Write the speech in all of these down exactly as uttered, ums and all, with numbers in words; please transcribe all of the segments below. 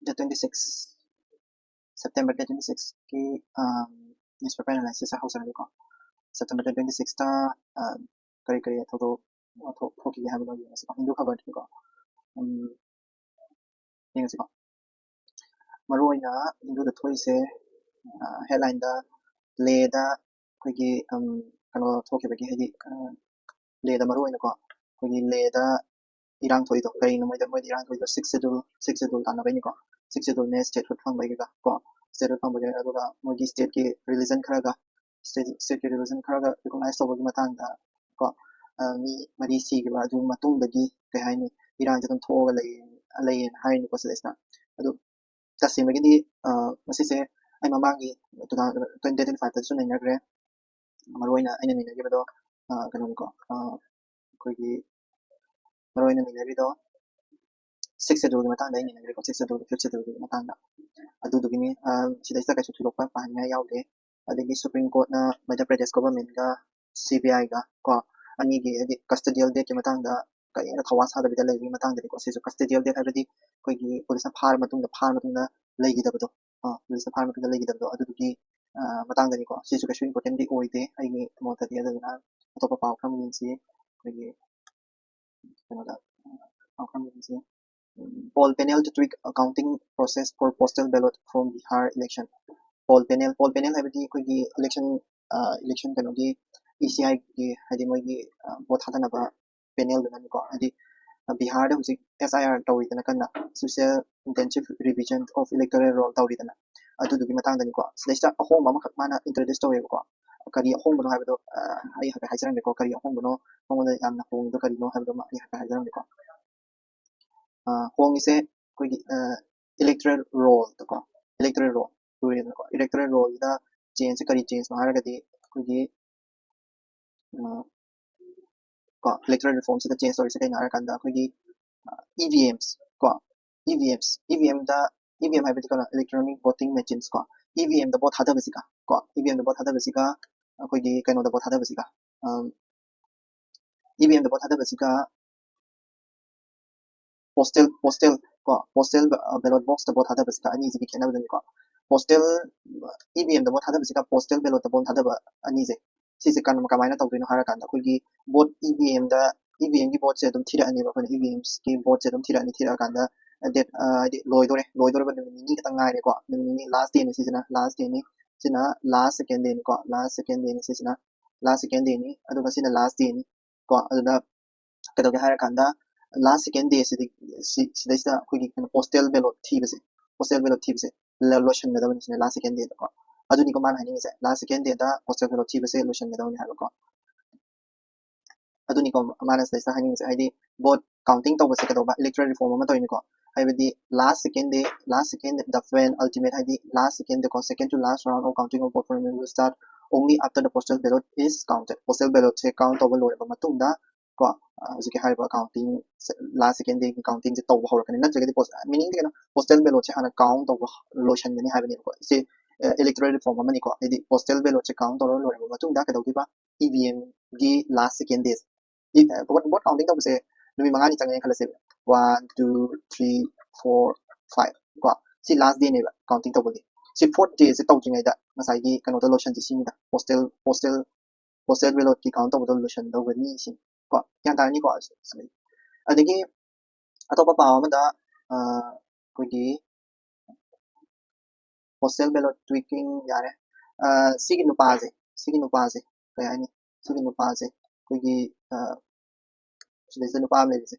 date twenty six, September date twenty six ꯀꯤ newspaper analysis ꯍꯧꯖꯔꯒꯦꯀꯣ꯫ September date twenty six ꯇ ꯀꯔꯤ ꯀꯔꯤ ꯊꯧꯗꯣꯛ ꯋꯥꯊꯣꯛ ꯊꯣꯛꯈꯤꯒꯦ ꯍꯥꯏꯕꯗꯣ ꯌꯦꯡꯉꯁꯤꯀꯣ, ꯍꯤꯟꯗꯨ ꯈꯕꯔꯗꯒꯤꯀꯣ꯫ ꯌꯦꯡꯉꯁꯤꯀꯣ꯫ ꯃꯔꯨ ꯑꯣꯏꯅ ꯍꯤꯟꯗꯨꯗ ꯊꯣꯛꯏꯁꯦ, headline ꯗ ꯂꯦꯗ ꯑꯩꯈꯣꯏꯒꯤ ꯀꯩꯅꯣ ꯊꯣꯛꯈꯤꯕꯒꯤ, ꯍꯥꯏꯗꯤ ꯂꯦꯗ ꯃꯔꯨ ꯑꯣꯏꯅꯀꯣ, ꯑꯩꯈꯣꯏꯒꯤ ꯂꯦꯗ ꯏꯔꯥꯡ ꯊꯣꯛꯏꯗꯣ ꯀꯔꯤꯅꯣ? ꯃꯣꯏꯗ ꯃꯣꯏꯗ ꯏꯔꯥꯡ ꯊꯣꯛꯏꯗꯣ sixth schedule, sixth schedule ꯇꯥꯟꯅꯕꯩꯅꯤꯀꯣ꯫ Sixth schedule ꯅꯦ statehood ꯐꯪꯕꯒꯤꯒ ꯀꯣ, statehood ꯐꯪꯕꯒꯤ, ꯑꯗꯨꯒ ꯃꯣꯏꯒꯤ state ꯀꯤ religion ꯈꯔꯒ, state ꯀꯤ religion ꯈꯔꯒ recognize ꯇꯧꯕꯒꯤ ꯃꯇꯥꯡꯗ ꯀꯣ, ꯃꯤ ꯃꯔꯤ ꯁꯤꯈꯤꯕ ꯑꯗꯨ ꯃꯇꯨꯡꯗꯒꯤ ꯀꯩ ꯍꯥꯏꯅꯤ, ꯏꯔꯥꯡꯁꯦ ꯑꯗꯨꯝ ꯊꯣꯛꯑꯒ ꯂꯩ, ꯂꯩꯌꯦꯅ ꯍꯥꯏꯔꯤꯅꯤꯀꯣ ꯁꯤꯗꯩꯁꯤꯗ꯫ ꯑꯗꯨ ꯇꯁꯦꯡꯕꯒꯤ ꯃꯁꯤꯁꯦ ꯑꯩ ꯃꯃꯥꯡꯒꯤ two thousand twenty five ꯇꯁꯨ ꯅꯩꯅꯈ꯭ꯔꯦ꯫ ꯃꯔꯨ ꯑꯣꯏꯅ ꯑꯩꯅ ꯅꯩꯅꯈꯤꯕꯗꯣ ꯀꯩꯅꯣꯅꯤꯀꯣ, ꯑꯩꯈꯣꯏꯒꯤ ꯃꯔꯨ ꯑꯣꯏꯅ ꯅꯩꯅꯔꯤꯗꯣ sixth schedule ꯒꯤ ꯃꯇꯥꯡꯗ ꯑꯩꯅ ꯅꯩꯅꯈ꯭ꯔꯦꯀꯣ, sixth schedule, fifth schedule ꯒꯤ ꯃꯇꯥꯡꯗ꯫ ꯑꯗꯨꯗꯨꯒꯤꯅꯤ꯫ ꯁꯤꯗꯩꯁꯤꯗ ꯀꯩꯁꯨ ꯊꯣꯏꯗꯣꯛꯄ ꯄꯥꯅꯤꯡꯉꯥꯏ ꯌꯥꯎꯗꯦ꯫ ꯑꯗꯒꯤ Supreme Court ꯅ Madhya Pradesh government ꯒ C B I ꯒ ꯀꯣ, ꯑꯅꯤꯒꯤ ꯍꯥꯏꯗꯤ custodial death ꯀꯤ ꯃꯇꯥꯡꯗ ꯀꯔꯤꯝꯇ ꯊꯧꯋꯥ ꯁꯥꯗꯕꯤꯗ ꯂꯩꯕꯒꯤ ꯃꯇꯥꯡꯗꯅꯤꯀꯣ꯫ ꯁꯤꯁꯨ custodial death ꯍꯥꯏꯕꯗꯤ ꯑꯩꯈꯣꯏꯒꯤ ꯄꯨꯂꯤꯁꯅ ꯐꯥꯔ ꯃꯇꯨꯡꯗ, ꯐꯥꯔ ꯃꯇꯨꯡꯗ ꯂꯩꯈꯤꯗꯕꯗꯣ, ꯄꯨꯂꯤꯁꯅ ꯐꯥꯔ ꯃꯇꯨꯡꯗ ꯂꯩꯈꯤꯗꯕꯗꯣ, ꯑꯗꯨꯗꯨꯒꯤ ꯃꯇꯥꯡꯗꯅꯤꯀꯣ꯫ ꯁꯤꯁꯨ ꯀꯩꯁꯨ important ꯗꯤ ꯑꯣꯏꯗꯦ ꯑꯩꯒꯤ ꯃꯣꯠꯇꯗꯤ꯫ ꯑꯗꯨꯗꯨꯅ ꯑꯇꯣꯞꯄ ꯄꯥꯎ ꯈꯔ ꯌꯦꯡꯁꯤ꯫ ꯑꯩꯈꯣꯏꯒꯤ ꯀꯩꯅꯣꯗ ꯄꯥꯎ ꯈꯔ ꯌꯦꯡꯁꯤ꯫ Poll panel to tweak accounting process for postal ballot from Bihar election꯫ Poll panel, poll panel ꯍꯥꯏꯕꯗꯤ ꯑꯩꯈꯣꯏꯒꯤ election, election ꯀꯩꯅꯣꯒꯤ, E C I ꯒꯤ, ꯍꯥꯏꯗꯤ ꯃꯣꯏꯒꯤ vote ꯊꯥꯗꯅꯕ panel ꯗꯨꯅꯅꯤꯀꯣ꯫ ꯍꯥꯏꯗꯤ ꯕꯤꯍꯥꯔꯗ ꯍꯧꯖꯤꯛ S I R ꯇꯧꯔꯤꯗꯅ, ꯀꯟꯅ Social Intensive Revision of Electoral Roll ꯇꯧꯔꯤꯗꯅ, ꯑꯗꯨꯗꯨꯒꯤ ꯃꯇꯥꯡꯗꯅꯤꯀꯣ꯫ ꯁꯤꯗꯩꯁꯤꯗ ꯑꯍꯣꯡꯕ ꯑꯃꯈꯛ ꯃꯥꯅ introduce ꯇꯧꯋꯦꯕꯀꯣ꯫ ꯀꯔꯤ ꯑꯍꯣꯡꯕꯅꯣ ꯍꯥꯏꯕꯗꯣ ꯑꯩ ꯍꯥꯏꯐꯦꯠ ꯍꯥꯏꯖꯔꯝꯒꯦꯀꯣ꯫ ꯀꯔꯤ ꯑꯍꯣꯡꯕꯅꯣ, ꯃꯉꯣꯟꯗ ꯌꯥꯝꯅ ꯍꯣꯡꯉꯤꯗꯣ ꯀꯔꯤꯅꯣ ꯍꯥꯏꯕꯗꯣ ꯑꯩ ꯍꯥꯏꯐꯦꯠ ꯍꯥꯏꯖꯔꯝꯒꯦꯀꯣ꯫ ꯍꯣꯡꯉꯤꯁꯦ ꯑꯩꯈꯣꯏꯒꯤ electoral roll ꯗꯀꯣ, electoral roll ꯂꯣꯏꯔꯦꯗꯅꯀꯣ꯫ Electoral roll ꯁꯤꯗ change ꯁꯦ ꯀꯔꯤ change ꯅꯣ ꯍꯥꯏꯔꯒꯗꯤ, ꯑꯩꯈꯣꯏꯒꯤ ꯀꯣ, electoral reform ꯁꯤꯗ change ꯇꯧꯔꯤꯁꯦ ꯀꯩꯅꯣ ꯍꯥꯏꯔꯀꯥꯟꯗ, ꯑꯩꯈꯣꯏꯒꯤ E V Ms ꯀꯣ, E V Ms, E V M ꯗ, E V M ꯍꯥꯏꯕꯗꯤ ꯀꯩꯅꯣ, electronic voting machines ꯀꯣ, E V M ꯗ vote ꯊꯥꯗꯕꯁꯤꯒ ꯀꯣ, E V M ꯗ vote ꯊꯥꯗꯕꯁꯤꯒ ꯑꯩꯈꯣꯏꯒꯤ ꯀꯩꯅꯣꯗ vote ꯊꯥꯗꯕꯁꯤꯒ, E V M ꯗ vote ꯊꯥꯗꯕꯁꯤꯒ postal, postal, ꯀꯣ, postal ballot box ꯇ vote ꯊꯥꯗꯕꯁꯤꯒ ꯑꯅꯤꯁꯤꯒꯤ ꯈꯦꯠꯅꯕꯗꯨꯅꯤꯀꯣ꯫ Postal, E V M ꯗ vote ꯊꯥꯗꯕꯁꯤꯒ postal ballot ꯇ vote ꯊꯥꯗꯕ ꯑꯅꯤꯁꯦ, ꯁꯤꯁꯦ ꯀꯔꯝ-, ꯀꯃꯥꯏꯅ ꯇꯧꯗꯣꯏꯅꯣ ꯍꯥꯏꯔꯀꯥꯟꯗ, ꯑꯩꯈꯣꯏꯒꯤ vote E V M ꯗ, E V M ꯒꯤ vote ꯁꯦ ꯑꯗꯨꯝ ꯊꯤꯔꯛꯑꯅꯦꯕ ꯑꯩꯈꯣꯏꯅ, E V M ꯒꯤ vote ꯁꯦ ꯑꯗꯨꯝ ꯊꯤꯔꯛꯑꯅꯤ꯫ ꯊꯤꯔꯛꯑꯀꯥꯟꯗ date, ꯑ, ꯍꯥꯏꯗꯤ ꯂꯣꯏꯗꯣꯔꯦ, ꯂꯣꯏꯗꯣꯔꯕ ꯅꯨꯃꯤꯠ ꯅꯤꯅꯤ ꯈꯛꯇꯪ ꯉꯥꯏꯔꯦꯀꯣ꯫ ꯅꯨꯃꯤꯠ ꯅꯤꯅꯤ, last day ꯅꯤ ꯁꯤꯁꯤꯅ, last day ꯅꯤ꯫ ꯁꯤꯅ last second day ꯅꯤꯀꯣ, last second day ꯅꯤ ꯁꯤꯁꯤꯅ, last second day ꯅꯤ, ꯑꯗꯨꯒ ꯁꯤꯅ last day ꯅꯤ ꯀꯣ꯫ ꯑꯗꯨꯗ ꯀꯩꯗꯧꯒꯦ ꯍꯥꯏꯔꯀꯥꯟꯗ, last second day ꯁꯤꯗꯤ, ꯁꯤ-, ꯁꯤꯗꯩꯁꯤꯗ ꯑꯩꯈꯣꯏꯒꯤ ꯀꯩꯅꯣ, postal ballot ꯊꯤꯕꯁꯦ, postal ballot ꯊꯤꯕꯁꯦ ꯂ-, ꯂꯣꯏꯁꯤꯟꯒꯗꯕꯅꯤ ꯁꯤꯅ last second day ꯗꯀꯣ꯫ ꯑꯗꯨꯅꯤꯀꯣ ꯃꯥꯅ ꯍꯥꯏꯅꯤꯡꯉꯤꯁꯦ, last second day ꯗ postal ballot ꯊꯤꯕꯁꯦ ꯂꯣꯏꯁꯤꯟꯒꯗꯕꯅꯤ ꯍꯥꯏꯕꯀꯣ꯫ ꯑꯗꯨꯅꯤꯀꯣ ꯃꯥꯅ ꯁꯤꯗꯩꯁꯤꯗ ꯍꯥꯏꯅꯤꯡꯉꯤꯁꯦ, ꯍꯥꯏꯗꯤ vote counting ꯇꯧꯕꯁꯦ ꯀꯩꯗꯧꯕ, electoral reform ꯑꯃ ꯇꯧꯔꯤꯅꯤꯀꯣ꯫ ꯍꯥꯏꯕꯗꯤ last second day, last second, the penultimate, ꯍꯥꯏꯗꯤ last second ꯗꯀꯣ, second to last round of counting of vote for will start only after the postal ballot is counted꯫ Postal ballot say count ꯇꯧꯕ ꯂꯣꯏꯔꯕ ꯃꯇꯨꯡꯗ ꯀꯣ, ꯑ, ꯍꯧꯖꯤꯛꯀꯤ ꯍꯥꯏꯔꯤꯕ counting, last second day ꯒꯤ counting ꯁꯦ ꯇꯧꯕ ꯍꯧꯔꯛꯀꯅꯤ꯫ ꯅꯠꯇ꯭ꯔꯒꯗꯤ post-, meaning ꯗꯤ ꯀꯩꯅꯣ, postal ballot ꯁꯦ ꯍꯥꯟꯅ count ꯇꯧꯕ ꯂꯣꯏꯁꯤꯟꯒꯅꯤ ꯍꯥꯏꯕꯅꯦꯕꯀꯣ꯫ ꯁꯤ, ꯑ, electoral reform ꯑꯃꯅꯤꯀꯣ꯫ ꯍꯥꯏꯗꯤ postal ballot ꯁꯦ count ꯇꯧꯔ ꯂꯣꯏꯔꯕ ꯃꯇꯨꯡꯗ ꯀꯩꯗꯧꯗꯣꯏꯕ? E V M ꯒꯤ last second day, ꯏ-, ꯑ, vote, vote counting ꯇꯧꯕꯁꯦ ꯅꯨꯃꯤꯠ ꯃꯉꯥꯅꯤ ꯆꯪꯉꯦꯅ ꯈꯜꯂꯁꯦꯕ꯫ One, two, three, four, five ꯀꯣ꯫ ꯁꯤ last day ꯅꯦꯕ counting ꯇꯧꯕꯒꯤ꯫ ꯁꯤ fourth day ꯁꯦ ꯇꯧꯗ꯭ꯔꯤꯉꯩꯗ ꯉꯁꯥꯏꯒꯤ ꯀꯩꯅꯣꯗ ꯂꯣꯏꯁꯟꯁꯤ ꯁꯤꯅꯤꯗ꯫ Postal, postal, postal ballot ꯀꯤ count ꯇꯧꯕꯗꯣ ꯂꯣꯏꯁꯟꯗꯧꯕꯅꯤ ꯁꯤꯅꯤ ꯀꯣ꯫ ꯒ꯭ꯌꯥꯟ ꯇꯥꯔꯅꯤꯀꯣ? ꯑꯗꯒꯤ ꯑꯇꯣꯞꯄ ꯄꯥꯎ ꯑꯃꯗ, ꯑ, ꯑꯩꯈꯣꯏꯒꯤ postal ballot tweaking ꯌꯥꯔꯦ꯫ ꯑ, ꯁꯤꯒꯤ ꯅꯨꯄꯥꯁꯦ, ꯁꯤꯒꯤ ꯅꯨꯄꯥꯁꯦ, ꯀꯩ ꯍꯥꯏꯅꯤ? ꯁꯤꯒꯤ ꯅꯨꯄꯥꯁꯦ ꯑꯩꯈꯣꯏꯒꯤ, ꯑ, ꯁꯤꯗꯩꯁꯤꯗ ꯅꯨꯄꯥ ꯑꯃ ꯂꯩꯔꯤꯁꯦ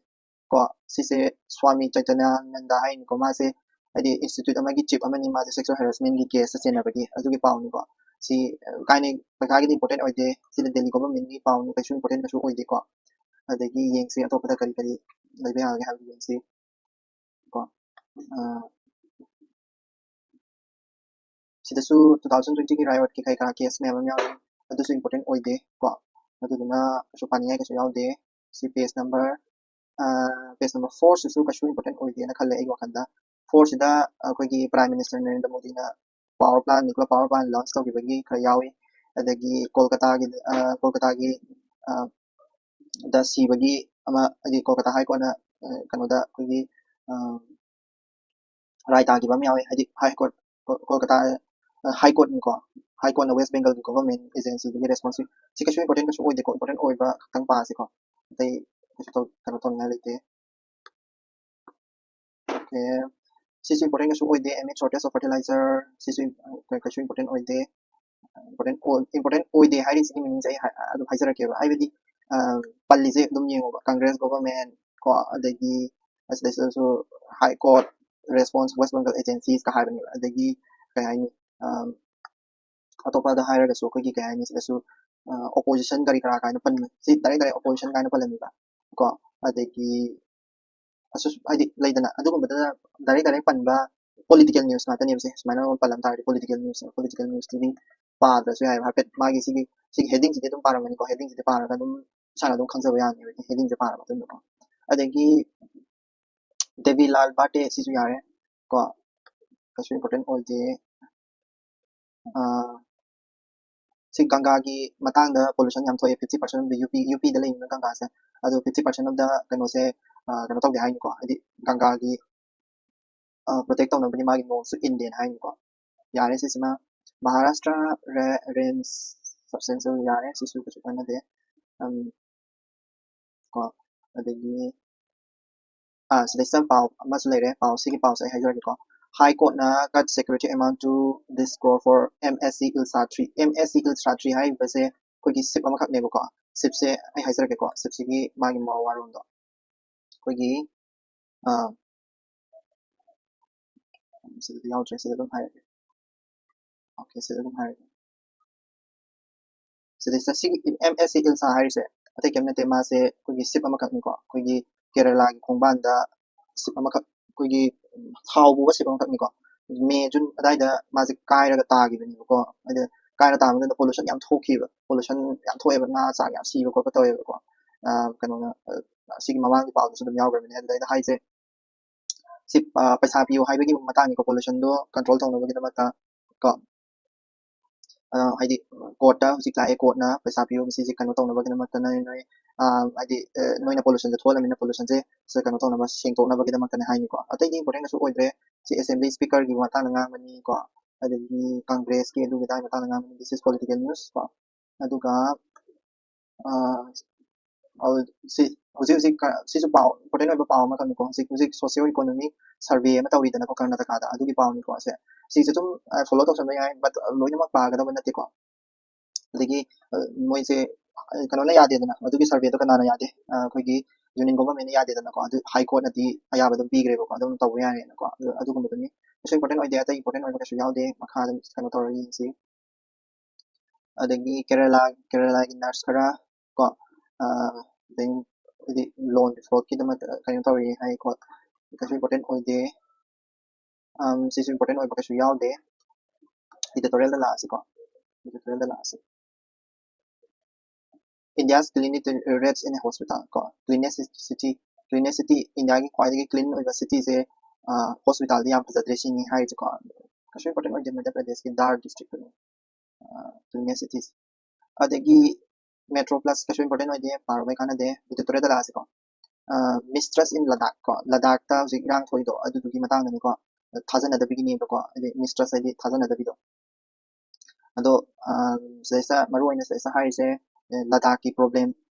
ꯀꯣ, ꯁꯤꯁꯦ ꯁ꯭ꯋꯥꯃꯤ ꯆꯩꯇꯟꯌꯥꯅꯟꯗ ꯍꯥꯏꯅꯤꯀꯣ꯫ ꯃꯥꯁꯦ ꯍꯥꯏꯗꯤ institute ꯑꯃꯒꯤ chief ꯑꯃꯅꯤ, ꯃꯥꯁꯦ sexual harassment ꯒꯤ case ꯇ ꯆꯦꯟꯅꯕꯒꯤ, ꯑꯗꯨꯒꯤ ꯄꯥꯎꯅꯤꯀꯣ꯫ ꯁꯤ, ꯑ, ꯀꯥꯏꯅ ꯄꯩꯈꯥꯒꯤꯗꯤ important ꯑꯣꯏꯗꯦ, ꯁꯤꯗꯤ Delhi government ꯀꯤ ꯄꯥꯎꯅꯤ, ꯀꯩꯁꯨ important ꯀꯩꯁꯨ ꯑꯣꯏꯗꯦꯀꯣ꯫ ꯑꯗꯒꯤ ꯌꯦꯡꯁꯤ ꯑꯇꯣꯞꯄꯗ ꯀꯔꯤ ꯀꯔꯤ ꯂꯩꯕ ꯌꯥꯒꯦ ꯍꯥꯏꯕꯗꯨ ꯌꯦꯡꯁꯤ ꯀꯣ꯫ ꯑ, ꯁꯤꯗꯁꯨ two thousand twenty ꯒꯤ riot ꯀꯤ ꯀꯩ ꯀꯥ case ꯃꯌꯥꯝ ꯑꯃ ꯌꯥꯎꯔꯤ, ꯑꯗꯨꯁꯨ important ꯑꯣꯏꯗꯦ ꯀꯣ꯫ ꯑꯗꯨꯗꯨꯅ ꯀꯩꯁꯨ ꯄꯥꯅꯤꯡꯉꯥꯏ ꯀꯩꯁꯨ ꯌꯥꯎꯗꯦ꯫ ꯁꯤ page number, ꯑ, page number four ꯁꯤꯁꯨ ꯀꯩꯁꯨ important ꯑꯣꯏꯗꯦꯅ ꯈꯜꯂꯦ ꯑꯩꯒꯤ ꯋꯥꯈꯜꯗ꯫ Four ꯁꯤꯗ ꯑꯩꯈꯣꯏꯒꯤ Prime Minister ꯅꯔꯦꯟꯗ꯭ꯔ ꯃꯣꯗꯤꯅ power plant, nuclear power plant launch ꯇꯧꯈꯤꯕꯒꯤ ꯈꯔ ꯌꯥꯎꯏ꯫ ꯑꯗꯒꯤ ꯀꯣꯜꯀꯇꯥꯒꯤ, ꯑ, ꯀꯣꯜꯀꯇꯥꯒꯤ, ꯑ, ꯗ ꯁꯤꯕꯒꯤ ꯑꯃ, ꯍꯥꯏꯗꯤ ꯀꯣꯜꯀꯇꯥ High Court ꯅ, ꯑ, ꯀꯩꯅꯣꯗ ꯑꯩꯈꯣꯏꯒꯤ, ꯑ, ꯔꯥꯏ ꯇꯥꯈꯤꯕ ꯑꯃ ꯌꯥꯎꯋꯦ, ꯍꯥꯏꯗꯤ ꯍꯥꯏ ꯀꯣꯔꯠ, ꯀꯣꯜꯀꯇꯥ ꯍꯥꯏ ꯀꯣꯔꯠꯅꯤꯀꯣ, ꯍꯥꯏ ꯀꯣꯔꯠꯅ ꯋꯦꯁ ꯕꯦꯡꯒꯜꯒꯤ ꯒꯣꯚꯔꯟꯃꯦꯟ ꯑꯦꯖꯦꯟꯁꯤꯗꯨꯒꯤ ꯔꯦꯁꯄꯣꯟꯁ꯫ ꯁꯤ ꯀꯩꯁꯨ ꯏꯝꯄꯣꯔꯇꯦꯟ ꯀꯩꯁꯨ ꯑꯣꯏꯗꯦꯀꯣ, ꯏꯝꯄꯣꯔꯇꯦꯟ ꯑꯣꯏꯕ ꯈꯛꯇꯪ ꯄꯥꯁꯤꯀꯣ, ꯑꯇꯩ ꯀꯩꯁꯨ ꯇꯧ- ꯀꯩꯅꯣ ꯇꯧꯅꯤꯡꯉꯥꯏ ꯂꯩꯇꯦ꯫ ꯑꯣꯀꯦ, ꯁꯤꯁꯨ ꯏꯝꯄꯣꯔꯇꯦꯟ ꯀꯩꯁꯨ ꯑꯣꯏꯗꯦ꯫ Amid shortage of fertilizer, ꯁꯤꯁꯨ ꯀꯩꯁꯨ ꯏꯝꯄꯣꯔꯇꯦꯟ ꯑꯣꯏꯗꯦ꯫ ꯏꯝꯄꯣꯔꯇꯦꯟ ꯏꯝꯄꯣꯔꯇꯦꯟ ꯑꯣꯏꯗꯦ ꯍꯥꯏꯔꯤꯁꯤꯒꯤ ꯃꯤꯅꯤꯡꯁꯦ ꯑꯩ ꯍꯥꯏ- ꯑꯗꯨꯝ ꯍꯥꯏꯖꯔꯛꯀꯦꯕ꯫ ꯍꯥꯏꯕꯗꯤ ꯑ, ꯄꯜꯂꯤꯁꯦ ꯑꯗꯨꯝ ꯌꯦꯡꯉꯣꯕ, ꯀꯪꯒ꯭ꯔꯦꯁ ꯒꯣꯚꯔꯟꯃꯦꯟ ꯀꯣ, ꯑꯗꯒꯤ ꯑꯁꯤꯗꯩꯁꯤꯗꯁꯨ high court response, west Bengal ꯑꯦꯖꯦꯟꯁꯤꯁꯀ ꯍꯥꯏꯕꯅꯦꯕ꯫ ꯑꯗꯒꯤ ꯀꯩ ꯍꯥꯏꯅꯤ, ꯑ, ꯑꯇꯣꯞꯄꯗ ꯍꯥꯏꯔꯒꯁꯨ ꯑꯩꯈꯣꯏꯒꯤ ꯀꯩ ꯍꯥꯏꯅꯤ, ꯁꯤꯗꯁꯨ ꯑꯣꯄꯣꯖꯤꯁꯟ ꯀꯔꯤ ꯀꯔꯥ ꯀꯥꯏꯅ ꯄꯟꯕ, ꯁꯤ ꯗꯥꯏꯔꯦꯛ ꯗꯥꯏꯔꯦꯛ ꯑꯣꯄꯣꯖꯤꯁꯟ ꯀꯥꯏꯅ ꯄꯜꯂꯝꯃꯤꯕ ꯀꯣ꯫ ꯑꯗꯒꯤ ꯑꯁꯨ ꯍꯥꯏꯗꯤ ꯂꯩꯗꯅ, ꯑꯗꯨꯒꯨꯝꯕꯗ ꯗꯥꯏꯔꯦꯛ ꯗꯥꯏꯔꯦꯛ ꯄꯟꯕ ꯄꯣꯂꯤꯇꯤꯀꯦꯜ ꯅ꯭ꯌꯨꯁ ꯉꯥꯛꯇꯅꯦꯕ ꯁꯦ꯫ ꯁꯨꯃꯥꯏꯅ ꯑꯃ ꯄꯜꯂꯝ ꯇꯥꯔꯗꯤ ꯄꯣꯂꯤꯇꯤꯀꯦꯜ ꯅ꯭ꯌꯨꯁ, ꯄꯣꯂꯤꯇꯤꯀꯦꯜ ꯅ꯭ꯌꯨꯁꯇꯨꯗꯤ ꯄꯥꯗ꯭ꯔꯁꯨ ꯌꯥꯏꯕ꯫ ꯍꯥꯏꯐꯦꯠ ꯃꯥꯒꯤ ꯁꯤꯒꯤ ꯁꯤꯒꯤ ꯍꯦꯗꯤꯡꯁꯤꯗꯤ ꯑꯗꯨꯝ ꯄꯥꯔꯝꯒꯅꯤꯀꯣ, ꯍꯦꯗꯤꯡꯁꯤꯗꯤ ꯄꯥꯔꯒ ꯑꯗꯨꯝ ꯏꯁꯥꯅ ꯑꯗꯨꯝ ꯈꯪꯖꯕ ꯌꯥꯅꯦꯕ ꯍꯦꯗꯤꯡꯁꯦ ꯄꯥꯔ ꯃꯇꯨꯡꯗꯀꯣ꯫ ꯑꯗꯒꯤ ꯗꯦꯕꯤ ꯂꯥꯜ ꯕꯥꯇꯦ, ꯁꯤꯁꯨ ꯌꯥꯔꯦ ꯀꯣ, ꯀꯩꯁꯨ ꯏꯝꯄꯣꯔꯇꯦꯟ ꯑꯣꯏꯗꯦ꯫ ꯑꯥ, ꯁꯤ ꯒꯪꯒꯥꯒꯤ ꯃꯇꯥꯡꯗ ꯄꯣꯂꯨꯁꯟ ꯌꯥꯝ ꯊꯣꯛꯑꯦ, ꯐꯤꯐꯇꯤ ꯄꯥꯔꯁꯦꯟ ꯌꯨ ꯄꯤ, ꯌꯨ ꯄꯤꯗ ꯂꯩꯕꯅꯤꯅ ꯒꯪꯒꯥꯁꯦ꯫ ꯑꯗꯨ fifty percent of the ꯀꯩꯅꯣꯁꯦ, ꯑꯥ, ꯀꯩꯅꯣ ꯇꯧꯗꯦ ꯍꯥꯏꯅꯤꯀꯣ, ꯍꯥꯏꯗꯤ ꯒꯪꯒꯥꯒꯤ ꯄ꯭ꯔꯣꯇꯦꯛ ꯇꯧꯅꯕꯅꯤ ꯃꯥꯒꯤ ꯅꯣꯡꯁꯨ ꯏꯟꯗꯦꯅ ꯍꯥꯏꯅꯤꯀꯣ꯫ ꯌꯥꯔꯦ ꯁꯤꯁꯤꯃ꯫ ꯃꯍꯥꯔꯥꯁꯇ꯭ꯔ ꯔꯦꯟꯁ ꯁꯕꯁꯇꯦꯟꯁꯤꯌꯦꯜ ꯌꯥꯔꯦ, ꯁꯤꯁꯨ ꯀꯩꯁꯨ ꯀꯥꯟꯅꯗꯦ꯫ ꯎꯝ, ꯀꯣ ꯑꯗꯒꯤ ꯑꯥ, ꯁꯤꯗꯩꯁꯤꯗ ꯄꯥꯎ ꯑꯃꯁꯨ ꯂꯩꯔꯦ꯫ ꯄꯥꯎ, ꯁꯤꯒꯤ ꯄꯥꯎꯁꯦ ꯑꯩ ꯍꯥꯏꯖꯔꯒꯦꯀꯣ꯫ High Courtꯅ cut security amount to this crore for M S C Ilsa three꯫ M S C Ilsa three ꯍꯥꯏꯔꯤꯕꯁꯦ ꯑꯩꯈꯣꯏꯒꯤ ꯁꯤꯞ ꯑꯃꯈꯛꯅꯦꯕꯀꯣ꯫ ꯁꯤꯞꯁꯦ ꯑꯩ ꯍꯥꯏꯖꯔꯛꯀꯦꯀꯣ, ꯁꯤꯞꯁꯤꯒꯤ ꯃꯥꯒꯤ ꯃꯋꯥꯔꯣꯜꯗꯣ ꯑꯩꯈꯣꯏꯒꯤ ꯑꯥ, ꯁꯤꯗꯗꯤ ꯌꯥꯎꯗ꯭ꯔꯦ, ꯁꯤꯗ ꯑꯗꯨꯝ ꯍꯥꯏꯔꯒꯦ꯫ ꯑꯣꯀꯦ, ꯁꯤꯗ ꯑꯗꯨꯝ ꯍꯥꯏꯔꯒꯦ꯫ ꯁꯤꯗꯩꯁꯤꯗ ꯁꯤꯒꯤ M S C Ilsa ꯍꯥꯏꯔꯤꯁꯦ ꯑꯇꯩ ꯀꯩꯝ ꯅꯠꯇꯦ, ꯃꯥꯁꯦ ꯑꯩꯈꯣꯏꯒꯤ ꯁꯤꯞ ꯑꯃꯈꯛꯅꯤꯀꯣ, ꯑꯩꯈꯣꯏꯒꯤ ꯀꯦꯔꯂꯥꯒꯤ ꯈꯣꯡꯕꯥꯟꯗ ꯁꯤꯞ ꯑꯃꯈꯛ, ꯑꯩꯈꯣꯏꯒꯤ ꯊꯥꯎ ꯄꯨꯕ ꯁꯤꯞ ꯑꯃꯈꯛꯅꯤꯀꯣ꯫ ꯃꯦ, ꯖꯨꯟ ꯑꯗꯥꯏꯗ ꯃꯥꯁꯦ ꯀꯥꯏꯔꯒ ꯇꯥꯈꯤꯕꯅꯦꯕꯀꯣ꯫ ꯑꯗ ꯀꯥꯏꯔ ꯇꯥꯕ ꯃꯇꯝꯗ ꯄꯣꯂꯨꯁꯟ ꯌꯥꯝ ꯊꯣꯛꯈꯤꯕ, ꯄꯣꯂꯨꯁꯟ ꯌꯥꯝ ꯊꯣꯛꯑꯦꯕ, ꯉꯥ ꯆꯥꯛ ꯌꯥꯝ ꯁꯤꯕ ꯈꯣꯠꯄ ꯇꯧꯋꯦꯕꯀꯣ꯫ ꯑꯥ, ꯀꯩꯅꯣꯅ, ꯑꯥ, ꯁꯤꯒꯤ ꯃꯃꯥꯡꯒꯤ ꯄꯥꯎꯗꯁꯨ ꯑꯗꯨꯝ ꯌꯥꯎꯈ꯭ꯔꯕꯅꯦ꯫ ꯑꯗꯨꯗ ꯑꯩꯅ ꯍꯥꯏꯁꯦ ꯁꯤ, ꯑꯥ, ꯄꯩꯁꯥ ꯄꯤꯌꯨ ꯍꯥꯏꯕꯒꯤ ꯃꯇꯥꯡꯅꯤꯀꯣ, ꯄꯣꯂꯨꯁꯟꯗꯣ ꯀꯟꯇ꯭ꯔꯣꯜ ꯇꯧꯅꯕꯒꯤꯗꯃꯛꯇ ꯀꯣ꯫ ꯍꯥꯏꯗꯤ courtꯇ ꯍꯧꯖꯤꯛ ꯂꯥꯛꯑꯦ, courtꯅ ꯄꯩꯁꯥ ꯄꯤꯌꯨ, ꯃꯁꯤꯁꯦ ꯀꯩꯅꯣ ꯇꯧꯅꯕꯒꯤꯗꯃꯛꯇ ꯅꯣꯏ ꯅꯣꯏ ꯍꯥꯏꯗꯤ ꯅꯣꯏꯅ pollutionꯁꯦ ꯊꯣꯛꯍꯜꯂꯝꯃꯤꯅ pollutionꯁꯦ ꯀꯩꯅꯣ ꯇꯧꯅꯕ, ꯁꯦꯡꯗꯣꯛꯅꯕꯒꯤꯗꯃꯛꯇꯅꯦ ꯍꯥꯏꯅꯤꯀꯣ꯫ ꯑꯇꯩꯗꯤ important ꯀꯩꯁꯨ ꯑꯣꯏꯗ꯭ꯔꯦ꯫ ꯁꯤ assembly speakerꯒꯤ ꯃꯇꯥꯡꯗ ꯉꯥꯡꯕꯅꯤꯀꯣ, ꯑꯗꯒꯤ Congressꯀꯤ ꯑꯗꯨꯒꯤ ꯑꯗꯥꯒꯤ ꯃꯇꯥꯡꯗ ꯉꯥꯡꯕꯅꯤ, this is political news ꯀꯣ꯫ ꯑꯗꯨꯒ ꯁꯤ ꯍꯧꯖꯤꯛ ꯍꯧꯖꯤꯛ ꯁꯤꯁꯨ ꯄꯥꯎ, important ꯑꯣꯏꯕ ꯄꯥꯎ ꯑꯃꯈꯛꯅꯤꯀꯣ꯫ ꯍꯧꯖꯤꯛ ꯍꯧꯖꯤꯛ socio economic survey ꯑꯃ ꯇꯧꯔꯤꯗꯅꯀꯣ ꯀꯔꯅꯥꯇꯀꯥꯗ, ꯑꯗꯨꯒꯤ ꯄꯥꯎꯅꯤꯀꯣ꯫ ꯁꯦ ꯁꯤꯁꯨ ꯑꯗꯨꯝ follow ꯇꯧꯁꯟꯕ ꯌꯥꯏ, but ꯂꯣꯏꯅꯃꯛ ꯄꯥꯒꯗꯕ ꯅꯠꯇꯦꯀꯣ꯫ ꯑꯗꯒꯤ ꯃꯣꯏꯁꯦ ꯀꯩꯅꯣꯅ ꯌꯥꯗꯦꯗꯅ, ꯑꯗꯨꯒꯤ surveyꯗꯣ ꯀꯅꯥꯅ ꯌꯥꯗꯦ? ꯑꯩꯈꯣꯏꯒꯤ union governmentꯅ ꯌꯥꯗꯦꯗꯅꯀꯣ꯫ ꯑꯗꯨ High Courtꯅꯗꯤ ꯑꯌꯥꯕ ꯑꯗꯨꯝ ꯄꯤꯈ꯭ꯔꯦꯕꯀꯣ, ꯑꯗꯨꯝ ꯇꯧꯕ ꯌꯥꯔꯦꯅꯀꯣ꯫ ꯑꯗꯨ ꯑꯗꯨꯒꯨꯝꯕꯗꯨꯅꯤ꯫ ꯀꯩꯁꯨ important ꯑꯣꯏꯗꯦ, ꯑꯇꯩ important ꯑꯣꯏꯕ ꯀꯩꯁꯨ ꯌꯥꯎꯗꯦ꯫ ꯃꯈꯥ ꯑꯗꯨꯝ ꯀꯩꯅꯣ ꯇꯧꯔꯒ ꯌꯦꯡꯁꯤ꯫ ꯑꯗꯒꯤ ꯀꯦꯔꯂꯥ, ꯀꯦꯔꯂꯥꯒꯤ nurse ꯈꯔ ꯀꯣ, ꯑꯗꯩ ꯍꯥꯏꯗꯤ loan fraudꯀꯤꯗꯃꯛꯇ ꯀꯩꯅꯣ ꯇꯧꯔꯤ ꯍꯥꯏ ꯈꯣꯠ, ꯀꯩꯁꯨ important ꯑꯣꯏꯗꯦ꯫ ꯁꯤꯁꯨ important ꯑꯣꯏꯕ ꯀꯩꯁꯨ ꯌꯥꯎꯗꯦ꯫ Editorialꯗ ꯂꯥꯛꯑꯁꯤꯀꯣ, editorialꯗ ꯂꯥꯛꯑꯁꯤ꯫ India's cleanliness rates in hospital ꯀꯣ, cleanest city, cleanest city, Indiaꯒꯤ ꯈ꯭ꯋꯥꯏꯗꯒꯤ clean ꯑꯣꯏꯕ cityꯁꯦ hospitalꯗꯤ ꯌꯥꯝ ꯐꯖꯗ꯭ꯔꯦ ꯁꯤꯅꯤ ꯍꯥꯏꯔꯤꯁꯦꯀꯣ꯫ ꯀꯩꯁꯨ important ꯑꯣꯏꯗꯦ, ꯃꯙ꯭ꯌ ꯄ꯭ꯔꯗꯦꯁꯀꯤ ꯗꯥꯔ districtꯇꯨꯅꯤ꯫ Cleanest cities꯫ ꯑꯗꯒꯤ Metro Plus ꯀꯩꯁꯨ important ꯑꯣꯏꯗꯦ, ꯄꯥꯔꯨꯕꯩ ꯀꯥꯟꯅꯗꯦ꯫ Editorialꯗ ꯂꯥꯛꯑꯁꯤꯀꯣ꯫ Mistrust in Ladakh ꯀꯣ, ꯂꯗꯥꯛꯇ ꯍꯧꯖꯤꯛ ꯏꯔꯥꯡ ꯊꯣꯛꯏꯗꯣ ꯑꯗꯨꯗꯨꯒꯤ ꯃꯇꯥꯡꯗꯅꯤꯀꯣ꯫ ꯊꯥꯖꯅꯗꯕꯒꯤꯅꯦꯕꯀꯣ, ꯍꯥꯏꯗꯤ mistrust ꯍꯥꯏꯗꯤ ꯊꯥꯖꯅꯗꯕꯤꯗꯣ꯫ ꯑꯗꯣ ꯁꯤꯗꯩꯁꯤꯗ ꯃꯔꯨ ꯑꯣꯏꯅ ꯁꯤꯗꯩꯁꯤꯗ ꯍꯥꯏꯔꯤꯁꯦ ꯂꯗꯥꯛꯀꯤ problem